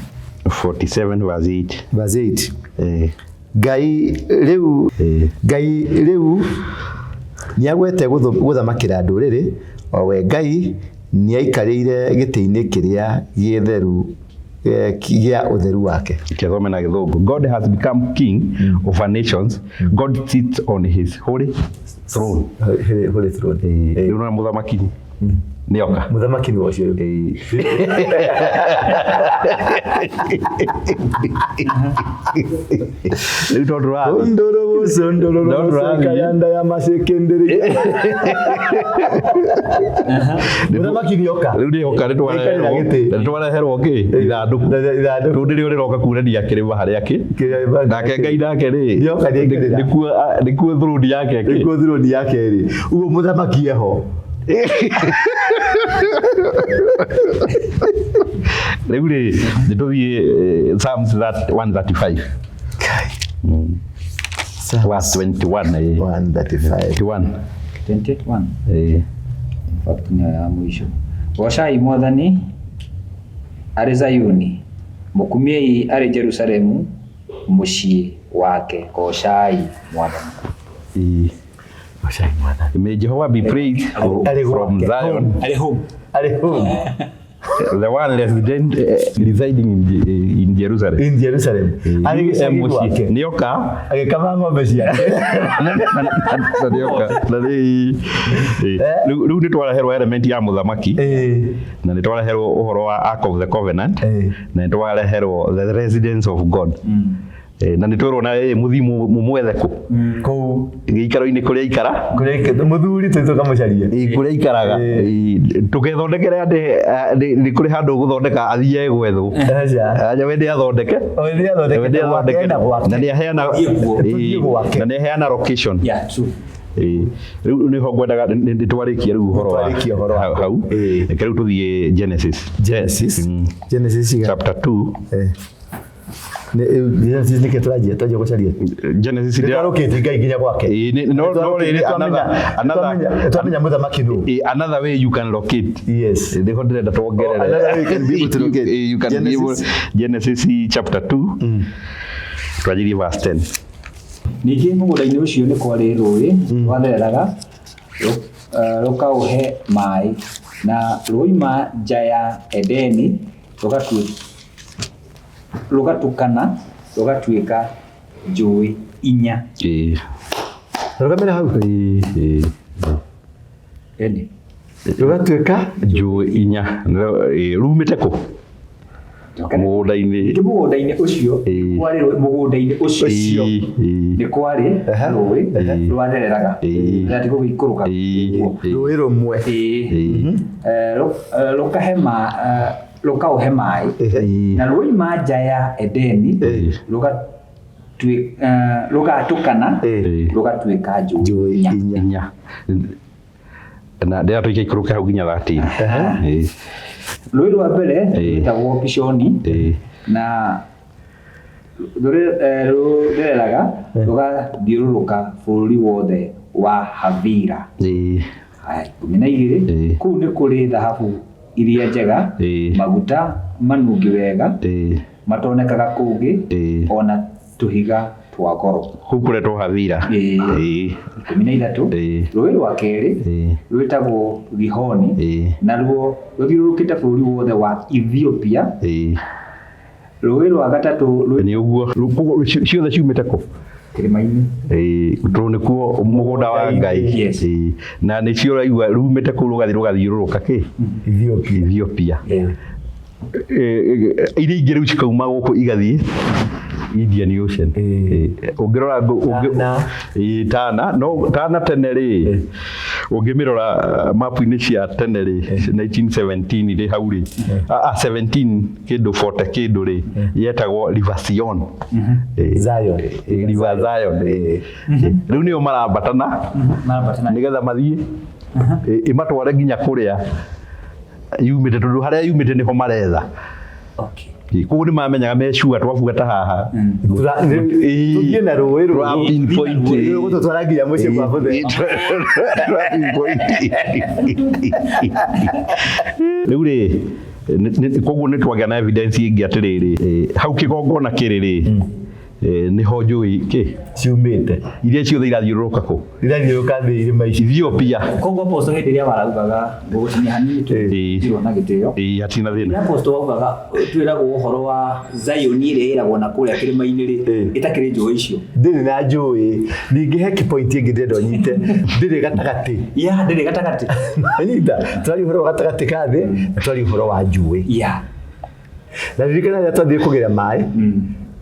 47 verse 8. Verse 8. Eh. Ngai rĩu Ngai rĩu nĩagwete gũthamakĩra ndũrĩrĩ, o we Ngai nĩaikarĩire gĩtĩ-inĩ kĩrĩa gĩtheru, gĩa ũtheru wake. Kĩthome na Gĩthũngũ. God has become king over nations. God sits on his holy throne. Holy throne. Rĩu nona mũthamaki nĩoka. Mũthamaki nĩ ũcio rĩu. Rĩu tondũ ũrathiĩ Ndũrũgũcũ, ndũrũrũgũcũ, No tũrathiĩ. kayanda ya macekendere. Mũthamaki nĩoka. Rĩu nĩoka. Nĩaikarĩra gĩtĩ. Nĩtwareherwo kĩ ithandũkũ. Ithandũkũ. Rĩu nĩrĩo rĩroka kuonania kĩrĩma harĩa kĩ. Nake Ngai nake rĩ, Nĩoka nĩaikarĩra. nĩkuo throne yake kĩ. Nĩkuo throne yake rĩ. Ũguo mũthamaki eho. Rĩu rĩ, nĩtũthiĩ Psalms 135 verse 21. 135. 21. 21. Eh. In fact nĩyo ya mũico. Goocai Mwathani arĩ Zayuni, mũkumiei arĩ Jerusalemu mũciĩ wake. Goocai Mwathani. Goocai Mwathani. May Jehovah be praised Arĩ from gwake. Zion, Arĩ home. Arĩ home. the one resident, residing in Jerusalem. In Jerusalem. Arĩ gĩcagi gwake. Nĩoka. Agĩkama ng'ombe ciake. Na nĩoka na rĩ rĩu nĩ twareherwo element ya mũthamaki na nĩ twareherwo ũhoro wa Ark of the Covenant na nĩ twareherwo the residence of God. Na nĩ twerwo na mũthiĩ mũmwethe kũ? Kũu. Gĩikaro-inĩ kũrĩa ikara. Kũrĩa mũthuri tũthiĩ tũkamũcarie. Ĩ, kũrĩa ikaraga. Ĩ, tũgethondekere atĩ nĩ kũrĩ handũ ũgũthondeka athiĩ gwethwo. Aca. Aja we nĩ athondeke. O nĩ athondeke. We nĩ athondeke. Ena gwake. Na nĩ aheana Tũthiĩ kuo. Tũthiĩ gwake. Na nĩ aheana location. Yeah, true. Ĩ, rĩu nĩho ngwendaga nĩ twarĩkia rĩu ũhoro wa Nĩtwarĩkia ũhoro wa hau. Ĩ. Reke rĩu tũthiĩ Genesis. Genesis. Genesis iga. Chapter 2. Genesis nĩkĩ tũranjia gũcaria? Genesis Nĩ twarũkĩtie Ngai nginya gwake. Ĩ, no rĩrĩ Nĩtwamenya mũthamaki nũ. Ĩ, another way you can locate. Yes. Nĩho ndĩrenda tuongerere. Oh, another way you can be able to locate. You can be able. Genesis. Genesis chapter 2 twanjirie verse 10. Ningĩ mũgũnda-inĩ ũcio nĩ kwarĩ rũũĩ rwathereraga rũkaũhe maĩ, na rwoima nja ya Edeni rũgatukana rũgatuĩka njũĩ inya. Ĩ. Rũgamĩra hau. Ĩ, ĩ. Ĩni. Rũgatuĩka Njũĩ inya. Ĩ, rumĩte kũ? Mũgũnda-inĩ. Ningĩ mũgũnda-inĩ ũcio Ĩ. kwarĩ rũũĩ mũgũnda-inĩ ũcio Ĩ, ĩ. nĩ kwarĩ rũũĩ rwathereraga rũgathiĩ gũgĩikũrũka Ĩ, ũguo. ĩ. Rũĩ rũmwe. Ĩ. Ĩ. Rũkahe rũkaũhe maĩ, Ĩ. na rwoima nja ya Edeni rũgatũkana rũgatuĩka njũĩ Njũĩ inya. inya. Inya na ndĩra tũikaikũrũke hau nginya 13. Ĩ. Rũĩ rwa mbere Ĩ. rwĩtagwo Pishoni Ĩ. na rũthereraga rũgathiũrũrũka bũrũri wothe wa Havila. Ĩ. Haya, 12. Ĩ. Kũu nĩ kũrĩ thahabu iria njega, Ĩ. maguta manungi wega Ĩ. matonekaga kũngĩ, Ĩ. ona tũhiga twa goro. Kũu kũretwo Havila. Ĩ. Ĩ. 13. Ĩ. Rũĩ rwa kerĩ Ĩ. rwĩtagwo Gihoni, Ĩ. naruo rũthiũrũrũkĩte bũrũri wothe wa Ethiopia. Ĩ. Rũĩ rwa gatatũ rwĩ Nĩ ũguo. Koguo ciothe ciumĩte kũ? Kĩrĩma-inĩ. Ĩĩ, tondũ nĩkuo mũgũnda wa Ngai. Yes. Ĩĩ, na nĩcio ũraigua rumĩte kũu rũgathiĩ rũgathiũrũrũka kĩ? Ethiopia. Ethiopia. Yeah. Iria ingĩ rĩu cikauma gũkũ igathiĩ Indian Ocean. Ũngĩrora Tana. Ĩĩ, Tana, no Tana tene rĩ, ũngĩmĩrora mapu-inĩ cia tene rĩ, 1917 rĩ hau rĩ, 17 kĩndũ 40 kĩndũ rĩ, yetagwo River Sion. Zion. River Zion. Rĩu nĩo marambatana Marambatana. nĩgetha mathiĩ ĩmatware nginya kũrĩa yumĩte, tondũ harĩa yumĩte nĩho maretha. Okay. Koguo nĩ mamenyaga me sure twabuata haha. Tũthiĩ na rũĩ Twa rũrũ. pinpoint. Rũgũtũtwara nginya mũciĩ kwa mũthee. Twa pinpoint. Rĩu rĩ, koguo nĩ twagĩa na evidence ĩngĩ atĩrĩrĩ, hau kĩgongona kĩrĩ rĩ, nĩho njũĩ kĩ Ciumĩte. Iria ciothe irathiũrũrũka kũ? Irathiũrũrũka thĩ irĩma ici. Ethiopia. Koguo apostle hĩndĩ ĩrĩa waraugaga ngũgũtinia hanini tu ndirwo na gĩtĩo. Ĩĩ, hatirĩ na thĩna. Rĩrĩa apostle waugaga twĩragwo ũhoro wa Zayuni ĩrĩa ĩragwo na kũrĩa kĩrĩma-inĩ rĩ, ĩtakĩrĩ njũĩ icio. Ndĩrĩ na njũĩ. Ningĩ he point ĩngĩ ndĩrenda ũnyite. Ndĩrĩ gatagatĩ. Ya, ndĩrĩ gatagatĩ. Anyita, twaria ũhoro wa gatagatĩ ka thĩ na twaria ũhoro wa njũĩ. Ya. Na ririkana rĩrĩa twathiĩ kũgĩra maĩ,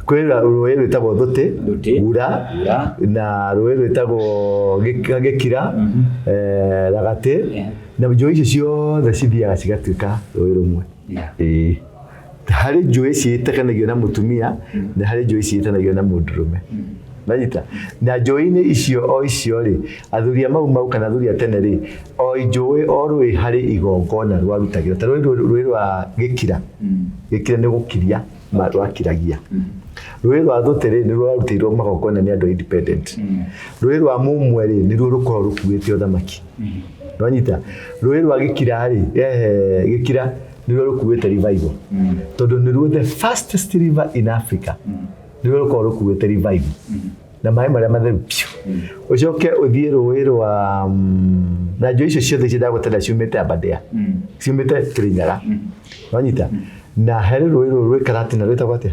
kwĩ rũĩ rwĩtagwo Thũtĩ, Thũtĩ, Gura, Gura. na rũĩ rwĩtagwo Gĩkira, Ragatĩ, na njũĩ icio ciothe cithiaga cigatuĩka rũĩ rũmwe. Ĩĩ. Harĩ njũĩ ciĩtanagio na mũtumia na harĩ njũĩ ciĩtanagio na mũndũrũme. Nanyita? Na njũĩ-inĩ icio o icio rĩ, athuri a Mau Mau kana athuri a tene rĩ, o njũĩ o rũĩ harĩ igongona rwarutagĩrwo. Ta rũĩ rũĩ rwa Gĩkira, Gĩkira nĩ gũkiria rwakiragia. Rũĩ rwa Thũtĩ rĩ, nĩ rwarutĩirwo magongona nĩ andũ a independent. Rũĩ rwa Mũmwe rĩ, nĩruo rũkoragwo rũkuĩte ũthamaki. Nwanyita? Rũĩ rwa Gĩkira rĩ, Gĩkira nĩruo rũkuĩte revival. Tondũ nĩruo the fastest river in Africa. Nĩruo rũkoragwo rũkuĩte revival. Na maĩ marĩa matheru piũ. Ũcoke ũthiĩ rũĩ rwa na njũĩ icio ciothe icio ndagũtenda ciumĩte Aberdare. Ciumĩte Kĩrĩnyaga. Nwanyita? Na harĩ rũĩ rũrũ rwĩ Karatina rwĩtagwo atĩa?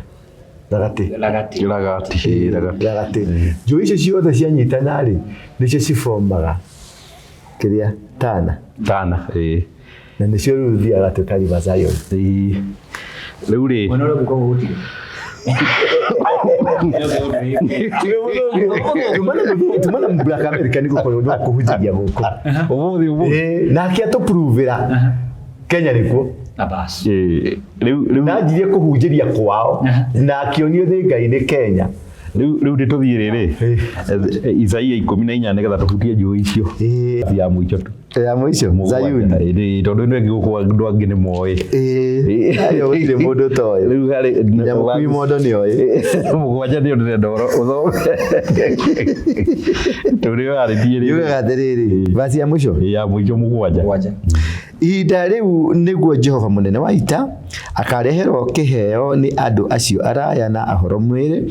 Ragatĩ. Ragatĩ. Ragatĩ, ĩĩ, Ragatĩ. Ragatĩ. Njũĩ icio ciothe cianyitana rĩ, nĩcio cibomaga kĩrĩa Tana. Tana, ĩĩ. Na nĩcio rĩu thiaga gatuĩka River Zion. Ĩĩ. Rĩu rĩ, Mwena ũrĩa ũngĩ koguo gũtirĩ. Tuma na Black America nĩ gũkorwo no kũhunjagia gũkũ. Ũmũthĩ ũmũthĩ. Ĩĩ, nake atũpruvĩra Kenya nĩkuo. Na basi. Ĩĩ, rĩu rĩu Na anjirie kũhunjĩria kwao na akĩonio nĩ Ngai nĩ Kenya. Rĩu rĩu tũthiĩ rĩrĩ, Isaia 14 nĩgetha tũhutie njũĩ icio ya mũico tu. Ya mũico Zayuni. Ĩĩ, tondũ ĩno ĩngĩ gũkũ andũ angĩ nĩ moĩ. Ĩĩ, ayo gũtirĩ mũndũ ũtoĩ. Rĩu harĩ Nginya mũkui mondo nĩ oĩ. 7 nĩyo ndĩrenda ũthome tondũ nĩyo yarĩtie rĩrĩ. Yugaga atĩrĩrĩ, vasi ya mũico. Ya mũico 7. 7. Ihinda rĩu nĩguo Jehova mũnene wa ita akareherwo kĩheo nĩ andũ acio araya na ahoro mwĩrĩ,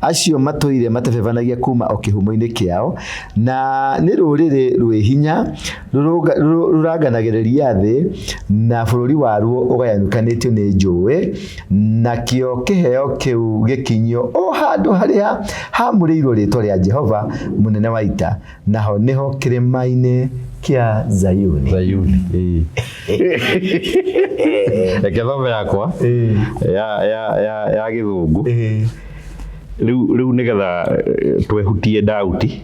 acio matũire matebebanagia kuma o kĩhumo-inĩ kĩao, na nĩ rũrĩrĩ rwĩ hinya rũranganagĩrĩria thĩ, na bũrũri waruo ũgayanũkanĩtio nĩ njũĩ, nakĩo kĩheo kĩu gĩkinyio o handũ harĩa haamũrĩirwo rĩĩtwa rĩa Jehova mũnene wa ita, naho nĩho kĩrĩma-inĩ kĩa Zayuni. Zayuni. Ĩĩ. Reke thome yakwa ya gĩthũngũ. Rĩu nĩgetha twehutie dauti,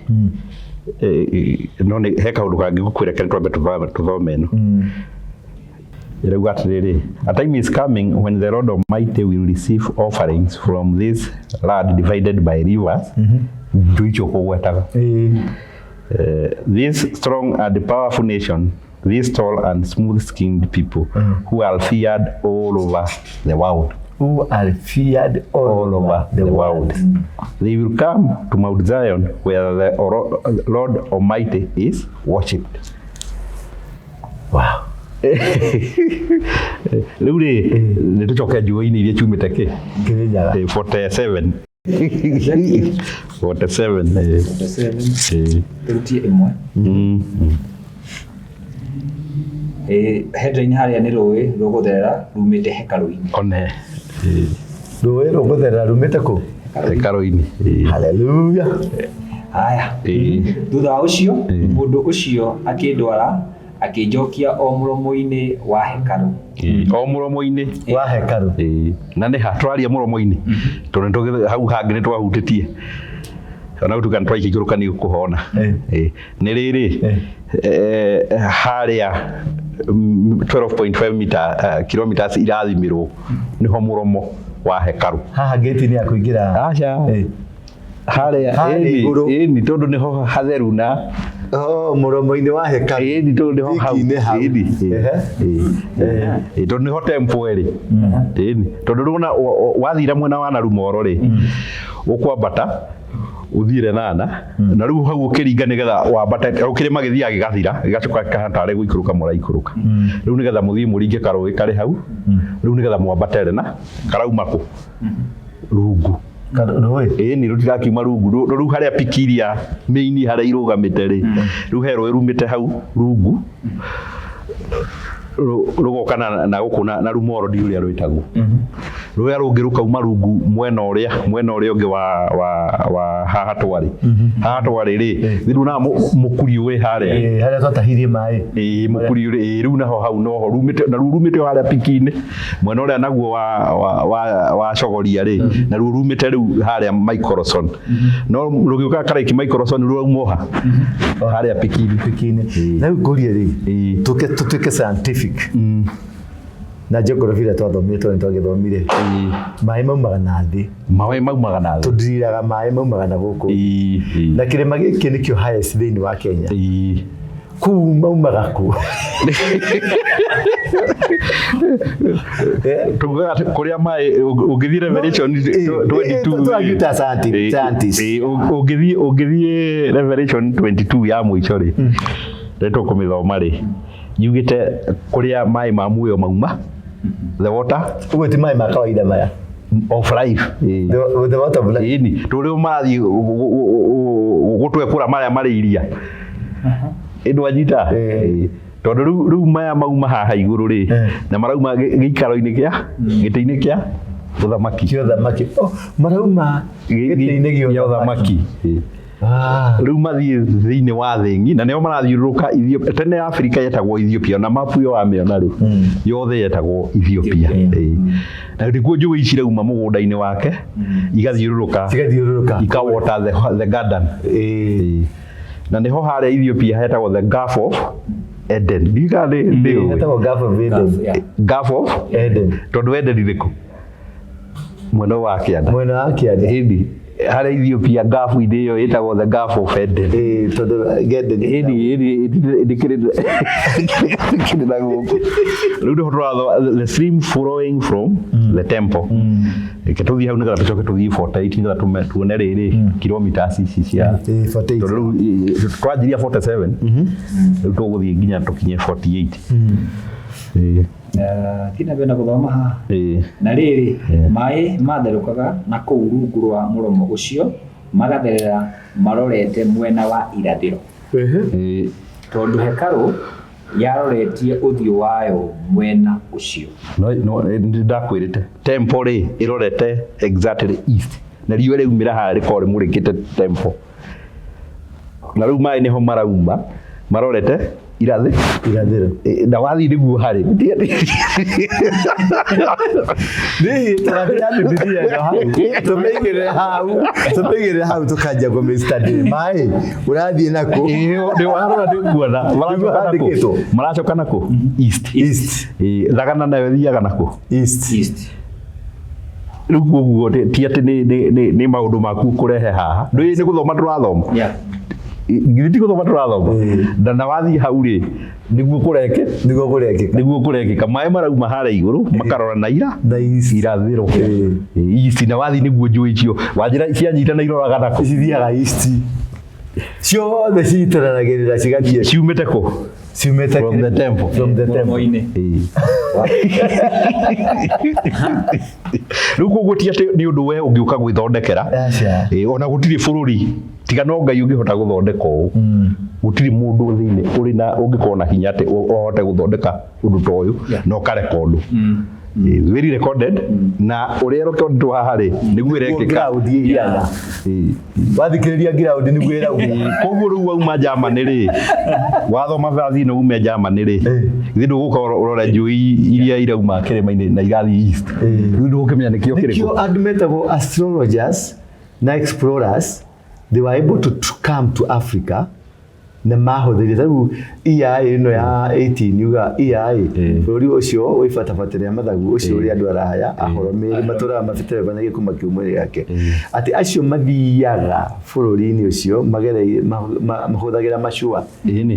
no nĩ he kaũndũ kangĩ ngũkwĩra, reke twambe tũthome ĩno. Ĩrauga atĩrĩrĩ, a time is coming when the Lord Almighty will receive offerings from this land divided by rivers. Njũĩ icio kũgwetaga. This strong and powerful nation, this tall and smooth-skinned people who are feared all over the world. Who are feared all All over the world. They will come to Mount Zion where the Lord Almighty is worshipped. Wow. Rĩu rĩ, nĩ tũcoke njũĩ-inĩ iria ciumĩte kĩ? Kĩrĩnyaga. 47. 47. 47. Tũrutie ĩmwe. Headline harĩa nĩ rũĩ rũgũtherera rumĩte hekarũ-inĩ. One. Rũĩ rũgũtherera rumĩte kũ? Hekarũ-inĩ. Ĩĩ. Haleluya. Haya. Ĩĩ. Thutha wa ũcio mũndũ ũcio akĩndwara akĩnjokia o mũromo-inĩ wa hekarũ. Ĩĩ. O mũromo-inĩ. Wa hekarũ. Ĩĩ. Na nĩ ha tũraria mũromo-inĩ, tondũ hau hangĩ nĩ twahutĩtie ona gũtuĩka nĩ twaikũrũka nĩ ũkũhona. Ĩĩ. Nĩ rĩrĩ, harĩa 12.5 meter, kilometers irathimĩrwo nĩho mũromo wa hekarũ. Haha gate-inĩ ya kũingĩra. Aca. Harĩa. Harĩa Ĩni, igũrũ. Ĩni, tondũ nĩho hatheru na Oh, mũromo-inĩ wa hekarũ. Ĩni, tondũ nĩho hau. Thiki-inĩ hau. Ĩni. Ĩĩ, tondũ nĩho temple ĩrĩ. Ĩni, tondũ rĩu ona wathira mwena wa Narumoro rĩ, ũkwambata ũthiĩ Lenana, na rĩu hau ũkĩringa nĩgetha wambate kĩrĩma gĩthiaga gĩgathira, gĩgacoka gĩkahana tarĩ gũikũrũka mũraikũrũka. Rĩu nĩgetha mũthiĩ mũringe karũĩ karĩ hau, rĩu nĩgetha mwambate Lena, karauma kũ? Rungu. Rũĩ. Ĩni, rũtirakiuma rungu. Rĩu harĩa piki iria mĩini harĩa irũgamĩte rĩ, rĩu he rũĩ rumĩte hau rungu, rũgoka na gũkũ na Rumoro, ndi ũrĩa rwĩtagwo. Rũrĩa rũngĩ rũkauma rungu mwena ũrĩa ũngĩ wa haha twarĩ. Haha twarĩ rĩ, rĩu na mũkuri wĩ harĩa. Ĩĩ, harĩa twatahirie maĩ. Ĩĩ, mũkuri ũrĩ, ĩĩ, rĩu naho hau noho rumĩte, na rĩu rumĩte o harĩa piki-inĩ mwena ũrĩa naguo wa cogoria rĩ, na rĩu rumĩte rĩu harĩa Microson, no rũgĩũka Kareki Microson, rũrauma ha harĩa piki-inĩ. Piki-inĩ. Na rĩu ngũrie rĩ, tũke tũtuĩke scientific na geography ĩrĩa twathomire, tondũ nĩtwagĩthomire, maĩ maumaga na thĩ. Maĩ maumaga na thĩ. Tũndiriraga maĩ maumaga na gũkũ. Ĩĩ. Na kĩrĩma gĩkĩ nĩkĩo highest thĩinĩ wa Kenya. Kũu maumaga kũ? Tugaga atĩ kũrĩa maĩ ũngĩthiĩ Revelation 22. Tũragiuta scientist. Ũngĩthiĩ Revelation 22 ya mũico rĩ, rĩ tũkũmĩthoma rĩ, yugĩte kũrĩa maĩ ma muoyo mauma, the water Ũguo ti maĩ ma kawaida maya. Of life. The water of life. Ĩni, tũrĩ marathiĩ gũtwekũra marĩa marĩ iria ĩndwanyita. Tondũ rĩu maya mauma haha igũrũ rĩ, na marauma gĩikaro-inĩ kĩa gĩtĩ-inĩ kĩa ũthamaki. Kĩa ũthamaki. Oh, marauma gĩtĩ-inĩ gĩa gĩa ũthamaki. Ah. Rĩu mathiĩ thĩinĩ wa thĩ ng'i na nĩo marathiũrũrũka Ethiopia. Tene Afrika yetagwo Ethiopia, na mapu ĩyo wamĩona rĩ, yothe yetagwo Ethiopia. Ethiopia. Na nĩkuo njũĩ ici irauma mũgũnda-inĩ wake, igathiũrũrũka, Cigathiũrũrũka. Ika water the garden. Na nĩho harĩa Ethiopia hetagwo the Gulf of Eden. Ndiũĩ kana nĩ ũĩ. Hetagwo Gulf of Eden. Yeah. Gulf of Eden. Tondũ Eden ĩrĩ kũ? Mwena wa kĩanda. Mwena wa kĩanda. Ĩni, harĩa Ethiopia Gulf-inĩ ĩyo ĩtagwo the Gulf of Eden. Ĩĩ, tondũ Eden. Ĩni, ndĩkĩrĩ na gũkũ. Rĩu nĩho tũrathoma the stream flowing from the temple. Reke tũthiĩ hau nĩgetha tũcoke tũthiĩ 48 nĩgetha tuone rĩrĩ kilometers ici cia Ĩĩ, 48. tondũ rĩu twanjiria 47, rĩu tũgũthiĩ nginya tũkinye 48. Ĩĩ. Tina mbere na gũthoma haha. Na rĩrĩ, maĩ matherũkaga na kũu rungu rwa mũromo ũcio, magatherera marorete mwena wa irathĩro, tondũ hekarũ yaroretie ũthiũ wayo mwena ũcio. No nĩ ndakwĩrĩte temple rĩ ĩrorete exactly east, na riũa rĩaumĩra haha rĩkorwo rĩmũrĩkĩte temple, na rĩu maĩ nĩho marauma marorete irathĩ Irathĩro. Na wathiĩ nĩguo harĩ. Niĩ tũrambia Bibilia ĩno hau, tũmĩigĩrĩre hau, tũkanjia kũmĩ-study. Maĩ ũrathiĩ nakũ? Nĩ warora nĩ kuona maracoka nakũ? Handĩkĩtwo. Maracoka nakũ? East. East. Thagana nayo ĩthiaga nakũ? East. East. Rĩu koguo ti atĩ nĩ maũndũ maku kũrehe haha, ndũĩ nĩ gũthoma tũrathoma. Githĩ ti gũthoma tũrathoma? Na wathiĩ hau rĩ, nĩguo kũreke Nĩguo kũrekĩka. Nĩguo kũrekĩka, maĩ marauma harĩa igũrũ makarora na ira Na east. Irathĩro. East, na wathiĩ nĩguo njũĩ icio wanjĩra cianyita na iroraga nakũ? Cithiaga east ciothe, ciitũranagĩrĩra cigathiĩ. Ciumĩte kũ? Ciumĩte From the temple. From the temple. Mũromo-inĩ. Rĩu koguo ti atĩ nĩ ũndũ we ũngĩũka gwĩthondekera. Aca. Ona gũtirĩ bũrũri tiga no Ngai ũngĩhota gũthondeka ũũ. Gũtirĩ mũndũ thĩinĩ ũrĩ na ũngĩkorwo na hinya atĩ ũhote gũthondeka ũndũ ta ũyũ na ũkarekondwo. It's very recorded na ũrĩa recorded haha rĩ nĩguo ĩrekĩka. Ground ĩhiana. Wathikĩrĩria ground nĩguo ĩrauga. Koguo rĩu wauma Germany rĩ, wathoma vathi ĩno ume Germany rĩ, githĩ ndũgũka ũrore njũĩ iria irauma kĩrĩma-inĩ na igathiĩ east? Rĩu ndũgũkĩmenya nĩkĩo kĩrĩkũ. Nĩkĩo andũ metagwo astrologers na explorers, they were able to come to Africa na mahũthĩrire ta rĩu EIA ĩno ya 18 yuga EIA bũrũri ũcio wĩ batabata rĩa mathagu ũcio ũrĩa andũ araya ahoro merĩ matũraga mabĩtĩre kuma kiumia gĩake atĩ acio mathiaga bũrũri-inĩ ũcio magereire mahũthagĩra macua. Ĩni.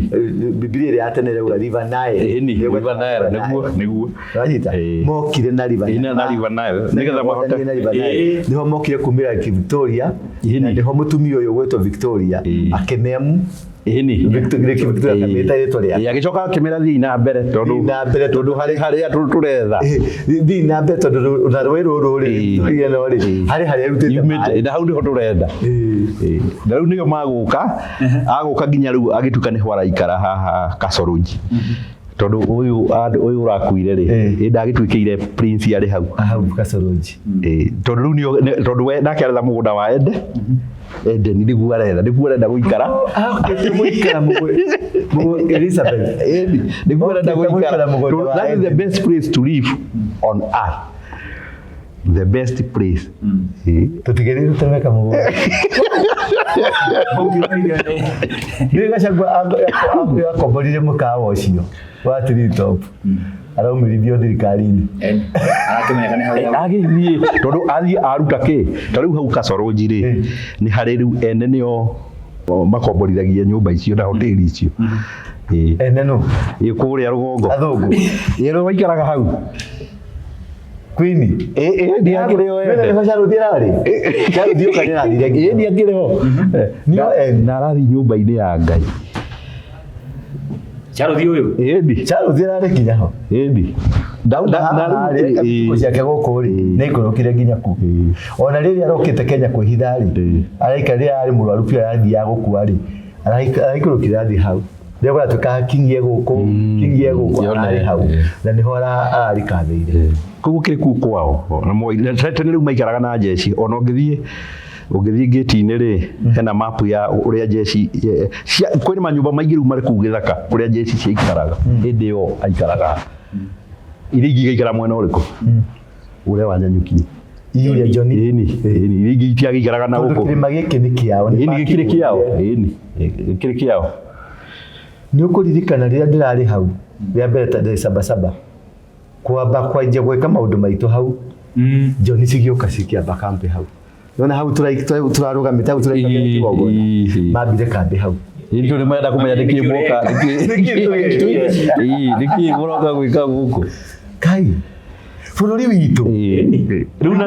Bibilia ĩrĩa ya tene ĩrauga River Nile. Ĩni, River Nile, nĩguo nĩguo. Wanyita? Mokire na River Ĩni, na River Nile nĩgetha mahote na River Nile. Nĩho mokire kumĩra Lake Victoria na nĩho mũtumia ũyũ gwĩtwo Victoria akĩnemu Ĩni. Lake Victoria akamĩta rĩtwa rĩake. Agĩcoka akĩmĩra thiĩ na mbere tondũ Thiĩ na mbere tondũ harĩ harĩa tũretha. Thiĩ na mbere tondũ na rũĩ rũrũ rĩ Victoria no rĩ harĩ harĩa ĩrutĩte Yumĩte maĩ. na hau nĩho tũrenda. Na rĩu nĩo magũka agũka nginya rĩu agĩtuĩka nĩho araikara haha Kasarũnji tondũ ũyũ ũyũ ũrakuire rĩ ĩ ndagĩtuĩkĩire prince arĩ hau. Hau Kasarũnji. Tondũ rĩu nĩo tondũ we nake aretha mũgũnda wa Ede Edeni nĩguo aretha nĩguo arenda gũikara. Akĩte gũikara Elizabeth. Ĩni, nĩguo arenda Okĩte gũikara gũikara mũgũnda wa That is the Eden. best place to live on earth, the best place. Tũtigĩrĩire tũreka mũgũnda. Nĩ Gachagua akomborire mũkawa ũcio wa Tree Top. Araumĩrithio thirikari-inĩ. Arakĩmenyeka nĩ hau. Agĩthiĩ tondũ athiĩ aruta kĩ ta rĩu hau Kasarũnji rĩ nĩ harĩ rĩu ene nĩo makomborithagia nyũmba icio na hoteli icio. Ene nũ? Ĩ kũrĩa rũgongo. Athũngũ. Ĩ rĩ waikaraga hau. Queen. Ĩ nĩ akĩrĩ o ene. Nĩ Charũthi ararĩ. Charũthi oka nĩ arathire Ĩ nĩ akĩrĩ ho. Nĩo ene. Na arathiĩ nyũmba-inĩ ya Ngai. Charũthi ũyũ. Ĩni. Charũthi ararĩ nginya ho. Ĩni. Thukũ ciake gũkũ rĩ nĩ aikũrũkire nginya kũ. Ona rĩrĩa arokĩte Kenya kwĩhitha rĩ araikara rĩrĩa arĩ mũrwaru biũ arathiaga gũkua rĩ araikũrũkire athiĩ hau. Rĩrĩa kũratuĩka kingie gũkũ kingie gũkũ ararĩ hau na nĩho ararikathĩire. Koguo kĩrĩ kuu kwao na tene rĩu maikaraga na jeshi ona ũngĩthiĩ ũngĩthiĩ ngĩti-inĩ rĩ hena mapu ya ũrĩa jeshi kwĩna manyũmba maingĩ rĩu marĩ kũu gĩthaka kũrĩa jeshi ciaikaraga hĩndĩ ĩyo aikaraga iria ingĩ igaikara mwena ũrĩkũ ũrĩa wa Nanyuki. Iria John. Ĩni ĩni iria ingĩ itiagĩikaraga na Tondũ gũkũ. kĩrĩma gĩkĩ nĩ kĩao. Ĩni gĩkĩrĩ kĩao. Ĩni gĩkĩrĩ kĩao. Nĩ ũkũririkana rĩrĩa ndĩrarĩ hau rĩa mbere ta ndĩ Sabasaba kwamba kwanjia gwĩka maũndũ maitũ hau John cigĩũka cikĩamba kambĩ hau. Nĩwona hau tũrarũgamĩte hau tũraikarĩra kĩgongona mambire kambĩ hau. Ĩni tondũ nĩmarenda kũmenya nĩkĩĩ moka nĩkĩĩ mũroka gwĩka gũkũ. Kai bũrũri witũ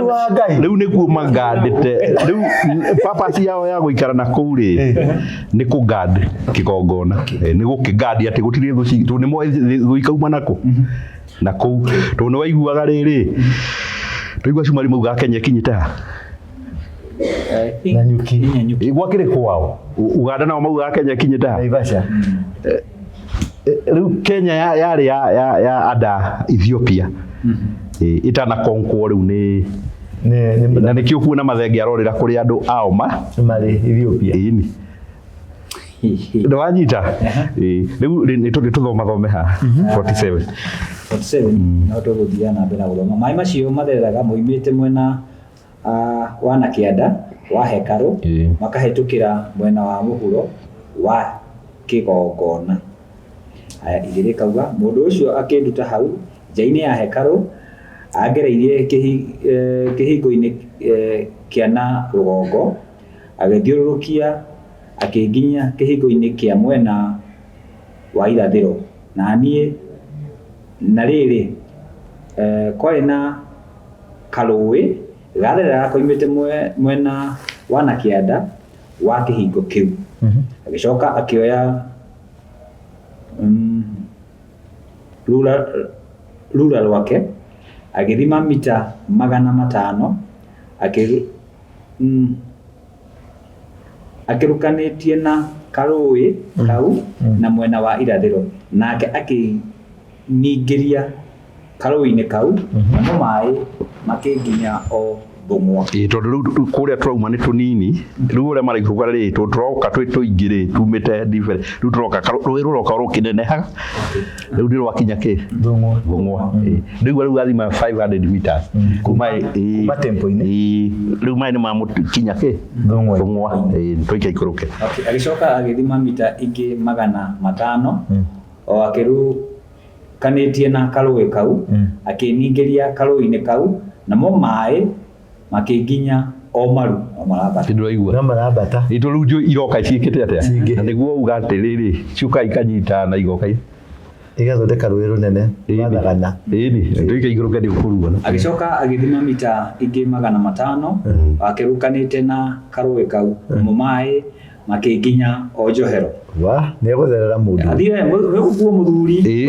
wa Ngai. Rĩu nĩkuo magandĩte rĩu purpose yao ya gũikara na kũu rĩ nĩ kũgand kĩgongona nĩ gũkĩgandi atĩ gũtirĩ thũ tondũ nĩ moĩ thũ ikauma nakũ na kũu tondũ nĩ waiguaga rĩrĩ tũigua cumari maugaga Kenya ĩkinyĩte ha Nanyuki. Gwakĩrĩ kwao Uganda nao maugaga Kenya ĩkinyĩte ha Naivasha. Rĩu Kenya yarĩ ya ada Ethiopia ĩtana konkwo rĩu nĩ na nĩkĩo kuona mathenge arorĩra kũrĩ andũ ao ma marĩ Ethiopia. Ĩni. Ndwanyita? Rĩu nĩ tũthomathome haha 47. 47 no tũgũthiaga na mbere na gũthoma. Maĩ macio mathereraga moimĩte mwena wa na kĩanda wa hekarũ makahĩtũkĩra mwena wa mũhuro wa kĩgongona. Aya igĩrĩ kauga mũndũ ũcio akĩnduta hau nja-inĩ ya hekarũ angereirie kĩhingo-inĩ kĩa na rũgongo agĩthiũrũrũkia akĩnginyia kĩhingo-inĩ kĩa mwena wa irathĩro na niĩ na rĩrĩ kwarĩ na karũĩ gathereraga koimĩte mwena wa na kĩanda wa kĩhingo kĩu. Agĩcoka akĩoya rura rwake agĩthima mita 500 akĩrukanĩtie na karũĩ kau na mwena wa irathĩro nake akĩningĩria Karũĩ-inĩ kau, namo maĩ makĩnginya o thũng'wa. Ĩĩ tondũ rĩu kũrĩa tũrauma nĩ tũnini, rĩu ũrĩa maraikũrũka rĩ, tũroka twĩ tũingĩ rĩ, tumĩte different, rĩu tũroka rũĩ rũroka rũkĩnenehaga, rĩu nĩ rwakinya kĩ? Thũng'wa. Thũng'wa. Ĩĩ. Rĩu rĩu athima 500 meters kuma ĩĩ. Kuma tempo-inĩ. Ĩĩ. Rĩu maĩ nĩ mamũkinya kĩ? Thũng'wa. Thũng'wa. Ĩĩ, tũikaikũrũke. Okay, agĩcoka agĩthima mita ingĩ 500 o akĩrukanĩtie na karũĩ kau, akĩningĩria karũĩ-inĩ kau, namo maĩ makĩnginya o maru no marambata. Nĩndĩraigua. No marambata. Ĩĩ tondũ rĩu njũĩ iroka ciĩkĩte atĩa? Cingĩ. Na nĩguo uga atĩrĩrĩ, ciũkaga ikanyitana na igoka Igathondeka rũĩ rũnene rwathagana. Ĩni, tũikaikũrũke nĩ ũkũruona. Agĩcoka agĩthima mita ingĩ 500 akĩrukanĩte na karũĩ kau, namo maĩ makĩnginya o njohero. Wa, nĩ egũtherera mũndũ. Athire gũkuo mũthuri. Ĩĩ.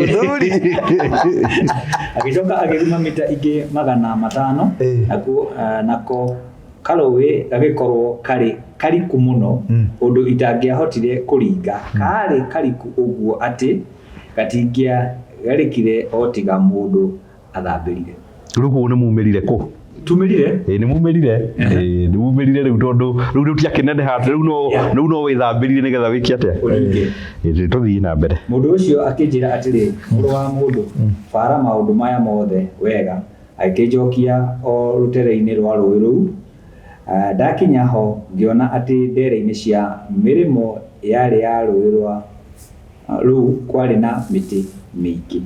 Agĩcoka agĩthima mita ingĩ 500 nakuo nako karũĩ gagĩkorwo karĩ kariku mũno ũndũ itangĩahotire kũringa. Karĩ kariku ũguo atĩ gatingĩagarĩkire o tiga mũndũ athambĩrire. Rĩu kũu nĩ mumĩrire kũ? Tumĩrire? Ĩĩ nĩ mumĩrire. Ĩĩ nĩ mumĩrire rĩu tondũ rĩu rũtiakĩneneha rĩu no rĩu no wĩthambĩrire nĩgetha wĩke atĩa? Ũringe. Ĩĩ tũthiĩ na mbere. Mũndũ ũcio akĩnjĩra atĩrĩ, mũrũ wa mũndũ, bara maũndũ maya mothe wega. Agĩkĩnjokia o rũtere-inĩ rwa rũĩ rũu. Ndakinya ho ngĩona atĩ ndere-inĩ cia mĩrĩmo yarĩ ya rũĩ rwa rũu kwarĩ na mĩtĩ mĩingĩ.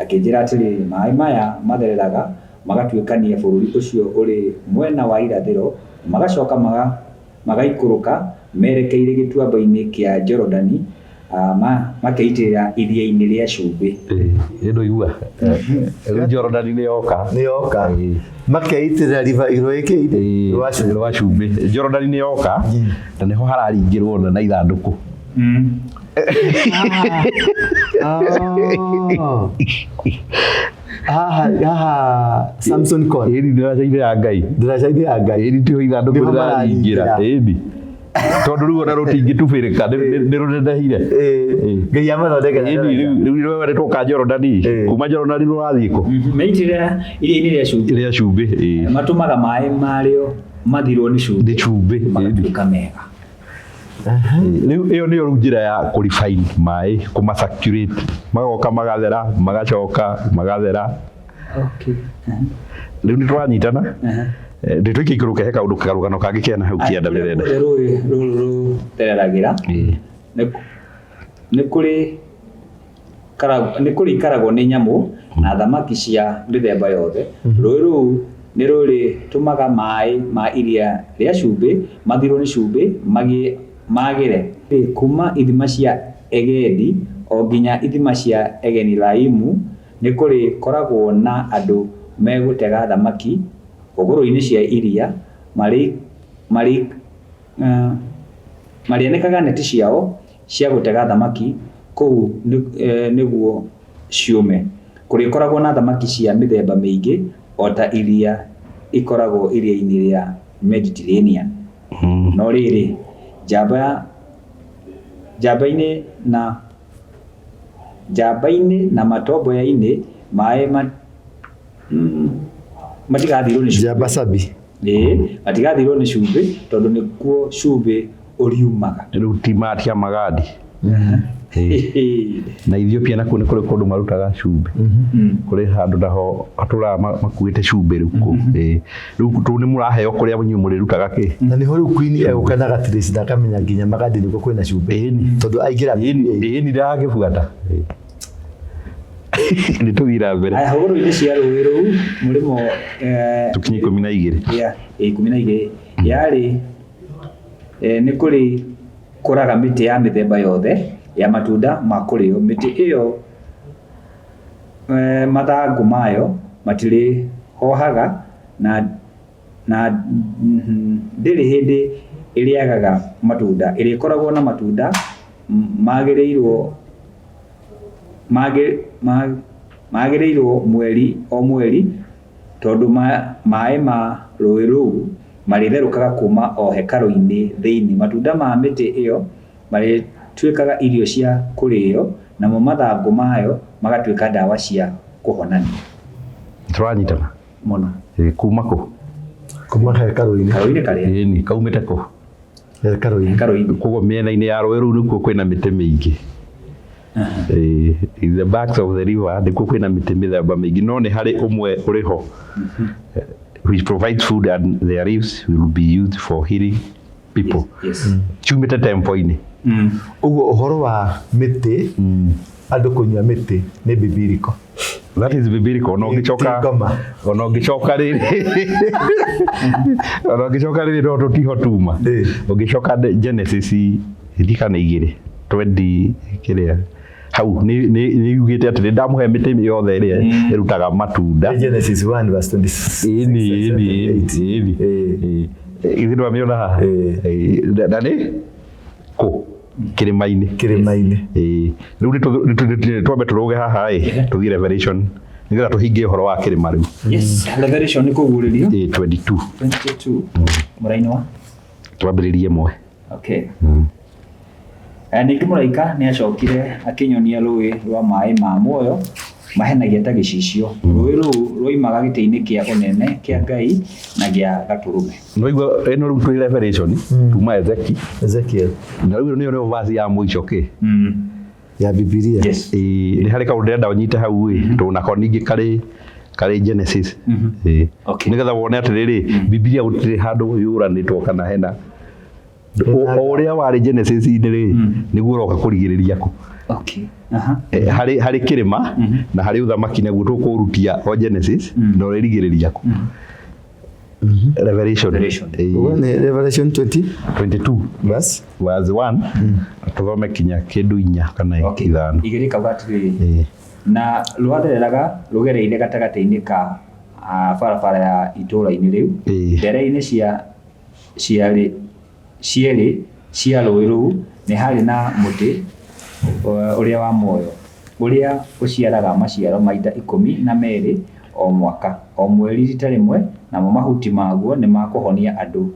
Akĩnjĩra atĩrĩ, maĩ maya mathereraga magatuĩkania bũrũri ũcio ũrĩ mwena wa irathĩro, magacoka magaikũrũka merekeire gĩtuamba-inĩ kĩa Jorodani, makeitĩrĩra iria-inĩ rĩa cumbĩ. Ĩĩ ndũigua. Rĩu Jorodani nĩ yoka. Nĩ yoka. Makeitĩrĩra rũĩ kĩ? Rwa cumbĩ. Rwa cumbĩ. Jorodani nĩ yoka na nĩho hararingĩrwo na ithandũkũ. Haha haha Samson Con. Ĩni ndĩracaire ya Ngai. Ndĩracaire ya Ngai. Ĩni tiho ithandũkũ Nĩho rĩraringĩra. mararingĩra. Ĩni. Tondũ rĩu ona rũtingĩtubĩrĩka nĩ rũnenehire. Ngai amathondekera. Ĩni rĩu rĩu rĩu twoka Jorodani. Kuma Jorodani rũrathiĩ kũ? Meitĩrĩra iria-inĩ rĩa cumbĩ. Rĩa cumbĩ. Ĩĩ. Matũmaga maĩ marĩo mathirwo nĩ cumbĩ. Nĩ cumbĩ. Magatuĩka mega. Rĩu ĩyo nĩyo rĩu njĩra ya kũ refine maĩ, kũma saturate. Magoka magathera, magacoka, magathera. Okay. Rĩu nĩ tũranyitana? Nĩ tũikaikũrũke he kaũndũ karũgano kangĩ kena hau kĩanda ndĩrenda. Rũĩ rũrũ rũthereragĩra nĩ kũrĩ nĩ kũrĩikaragwo nĩ nyamũ na thamaki cia mĩthemba yothe. Rũĩ rũu nĩ rũrĩtũmaga maĩ ma iria rĩa cumbĩ mathirwo nĩ cumbĩ magĩre. Kuma ithima cia Egedi o nginya ithima cia Egenilaimu nĩ kũrĩkoragwo na andũ megũtega thamaki hũgũrũrũ-inĩ cia iria, marĩanĩkaga neti ciao cia gũtega thamaki kũu nĩguo ciũme. Kũrĩkoragwo na thamaki cia mĩthemba mĩingĩ o ta iria ikoragwo iria-inĩ rĩa Mediterranean. No rĩrĩ, njamba-inĩ na matomboya-inĩ maĩ matigathirwo nĩ cumbĩ. Njamba sabi. Ĩĩ, matigathirwo nĩ cumbĩ tondũ nĩkuo cumbĩ ũriumaga. Rĩu ti matia magadi. Na Ethiopia nakuo nĩ kũrĩ kũndũ marutaga cumbĩ. Kũrĩ handũ naho hatũraga makuĩte cumbĩ rĩu kũu. Rĩu tũu nĩ mũraheo kũrĩa inyuĩ mũrĩrutaga kĩ? Na nĩho rĩu Queen egũka na gatirĩci na akamenya nginya magadi nĩkuo kwĩna cumbĩ. Tondũ aingĩra Ĩni ndĩrakĩbuata. Nĩ tũthiĩ na mbere. Aya, hũgũrũrũ-inĩ cia rũĩ rũu mũrĩmo Tũkinye 12. Ya, 12. Yarĩ nĩ kũrĩ kũraga mĩtĩ ya mĩthemba yothe ya matunda ma kũrĩo. Mĩtĩ ĩyo mathangũ mayo matirĩhohaga na ndĩrĩ hĩndĩ ĩrĩagaga matunda. Ĩrĩkoragwo na matunda magĩrĩirwo mweri o mweri tondũ maĩ ma rũĩ rũu marĩtherũkaga kuma o hekarũ-inĩ thĩinĩ. Matunda ma mĩtĩ ĩyo marĩtuĩkaga irio cia kũrĩo namo mathangũ mayo magatuĩka ndawa cia kũhonania. Tũranyitana? Mũno. Ĩ, kuma kũ? Kuma hekarũ-inĩ. Karũinĩ karĩa. Ĩni, kaumĩte kũ? Hekarũ-inĩ. Karũinĩ. Koguo mĩena-inĩ ya rũĩ rũu nĩkuo kwĩna mĩtĩ mĩingĩ. Ĩ, in the banks of the river nĩkuo kwĩna mĩtĩ mĩthemba mĩingĩ, no nĩ harĩ ũmwe ũrĩ ho which provides food and their leaves will be used for healing people. Ciumĩte tempo-inĩ. Ũguo ũhoro wa mĩtĩ, andũ kũnyua mĩtĩ nĩ bibiliko. That is biblical. Ona ũngĩcoka Ti ngoma. Ona ũngĩcoka rĩrĩ, ona ũngĩcoka rĩrĩ, no tũtiho tuma. Ũngĩcoka Genesis ndikana igĩrĩ 20 kĩrĩa hau nĩ yugĩte atĩ nĩ ndamũhe mĩtĩ yothe ĩrĩa ĩrutaga matunda. Nĩ Genesis 1 verse 26. Ĩni, ĩni, ĩni, ĩni. Ithuĩ ndwamĩona haha. Ĩĩ. Ĩĩ, na nĩ kũ? Kĩrĩma-inĩ. Kĩrĩma-inĩ. Ĩĩ. Rĩu nĩ twambe tũrũge haha ĩ, tũthiĩ Revelation nĩgetha tũhingie ũhoro wa kĩrĩma rĩu. Yes, Revelation nĩ kũguũrĩrio. Ĩĩ, 22. 22 mũraini wa Twambĩrĩrie ĩmwe. Okay. Ningĩ mũraika nĩ acokire akĩnyonia rũũĩ rwa maĩ ma muoyo mahenagia ta gĩcicio. Rũũĩ rũu rwoimaga gĩtĩ-inĩ kĩa ũnene kĩa Ngai na gĩa Gatũrũme. Nĩwaigua ĩno rĩu twĩ Revelation, tuma Ezekiel. Ezekiel. Na rĩu nĩyo nĩyo verse ya mũico kĩ. Ya Bibilia. Yes. Ĩĩ, nĩ harĩ kaũndũ ndĩrenda ũnyite hau ĩ, tondũ nako ningĩ karĩ Genesis. Ĩĩ. Nĩgetha wone atĩrĩrĩ, Bibilia gũtirĩ handũ yũranĩtwo kana hena o ũrĩa warĩ Genesis-inĩ rĩ, nĩguo ũroka kũrigĩrĩria kũ. Okay. Aha. Harĩ kĩrĩma na harĩ ũthamaki naguo tũkũrutia o Genesis na ũrĩrigĩrĩria kũ? Revelation. Revelation. Ĩĩ. Ũguo nĩ Revelation 20 22 verse verse 1, tũthome kinya kĩndũ inya kana ithano. Igĩrĩ kauga atĩrĩrĩ, Ĩĩ. na rwathereraga rũgereire gatagatĩ-inĩ ka barabara ya itũũra-inĩ rĩu. Ndere-inĩ cia ciarĩ cierĩ cia rũũĩ rũu nĩ harĩ na mũtĩ ũrĩa wa muoyo, ũrĩa ũciaraga maciaro maita 12 o mwaka, o mweri rita rĩmwe, namo mahuti maguo nĩ ma kũhonia andũ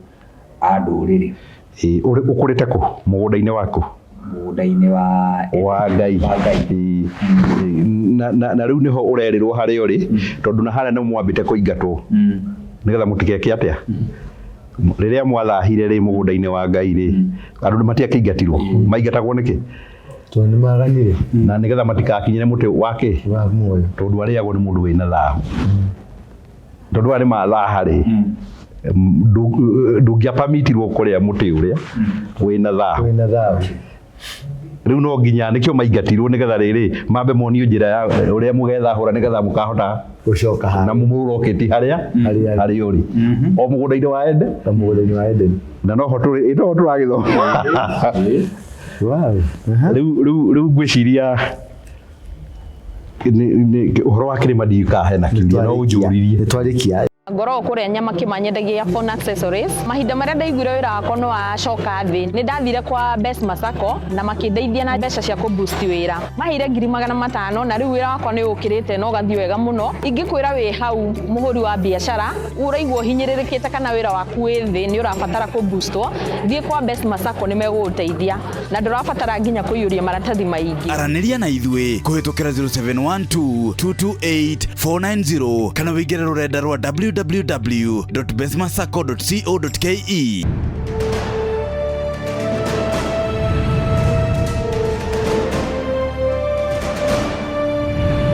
a ndũrĩrĩ. Ĩĩ, ũkũrĩte kũ? Mũgũnda-inĩ waku? Mũgũnda-inĩ wa Wa Ngai. Wa Ngai. Ĩĩ. Na rĩu nĩho ũrerĩrwo harĩa ũrĩ, tondũ na harĩa nĩ mwambĩte kũingatwo. Nĩgetha mũtigeke atĩa? Rĩrĩa mwathahire rĩ mũgũnda-inĩ wa Ngai rĩ, andũ nĩ matiakĩingatirwo. Maingatagwo nĩkĩ? Tondũ nĩ maganire. Na nĩgetha matikakinyĩre mũtĩ wa kĩ? Wa muoyo. Tondũ arĩagwo nĩ mũndũ wĩna thahu. Tondũ aya nĩ mathaha rĩ, ndũngĩapamitirwo kũrĩa mũtĩ ũrĩa wĩna thahu. Wĩna thahu. Rĩu no nginya nĩkĩo maingatirwo, nĩgetha rĩrĩ mambe monio njĩra ya ũrĩa mũgethahũra nĩgetha mũkahota gũcoka na harĩa mũrokĩti harĩa Harĩa. Harĩa ũrĩ o mũgũnda-inĩ wa Eden. Na mũgũnda-inĩ wa Eden. Na noho tũrĩ, noho tũragĩthoma. Wow. Rĩu ngwĩciria ũhoro wa kĩrĩma ndiũĩ hena kĩũria no ũnjũririe. Nĩ twarĩkia. Ngoragwo kũrĩa nyama kĩmanyendagia phone accessories. Mahinda marĩa ndaiguire wĩra wakwa nĩ wacoka thĩ, nĩ ndathire kwa Best Masako na makĩndeithia na mbeca cia kũ boost wĩra. Maheire 500,000 na rĩu wĩra wakwa nĩ ũkĩrĩte na ũgathiĩ wega mũno. Ingĩkwĩra wĩ hau mũhũri wa biacara ũraigua ũhinyĩrĩrĩkĩte kana wĩra waku wĩ thĩ nĩ ũrabatara kũ boostwo, thiĩ kwa Best Masako nĩ megũgũteithia na ndũrabatara nginya kũiyũria maratathi maingĩ. Aranĩria na ithuĩ kũhĩtũkĩra 0712 228 490 kana wĩingĩre rũrenda rwa www.bestmasacco.co.ke.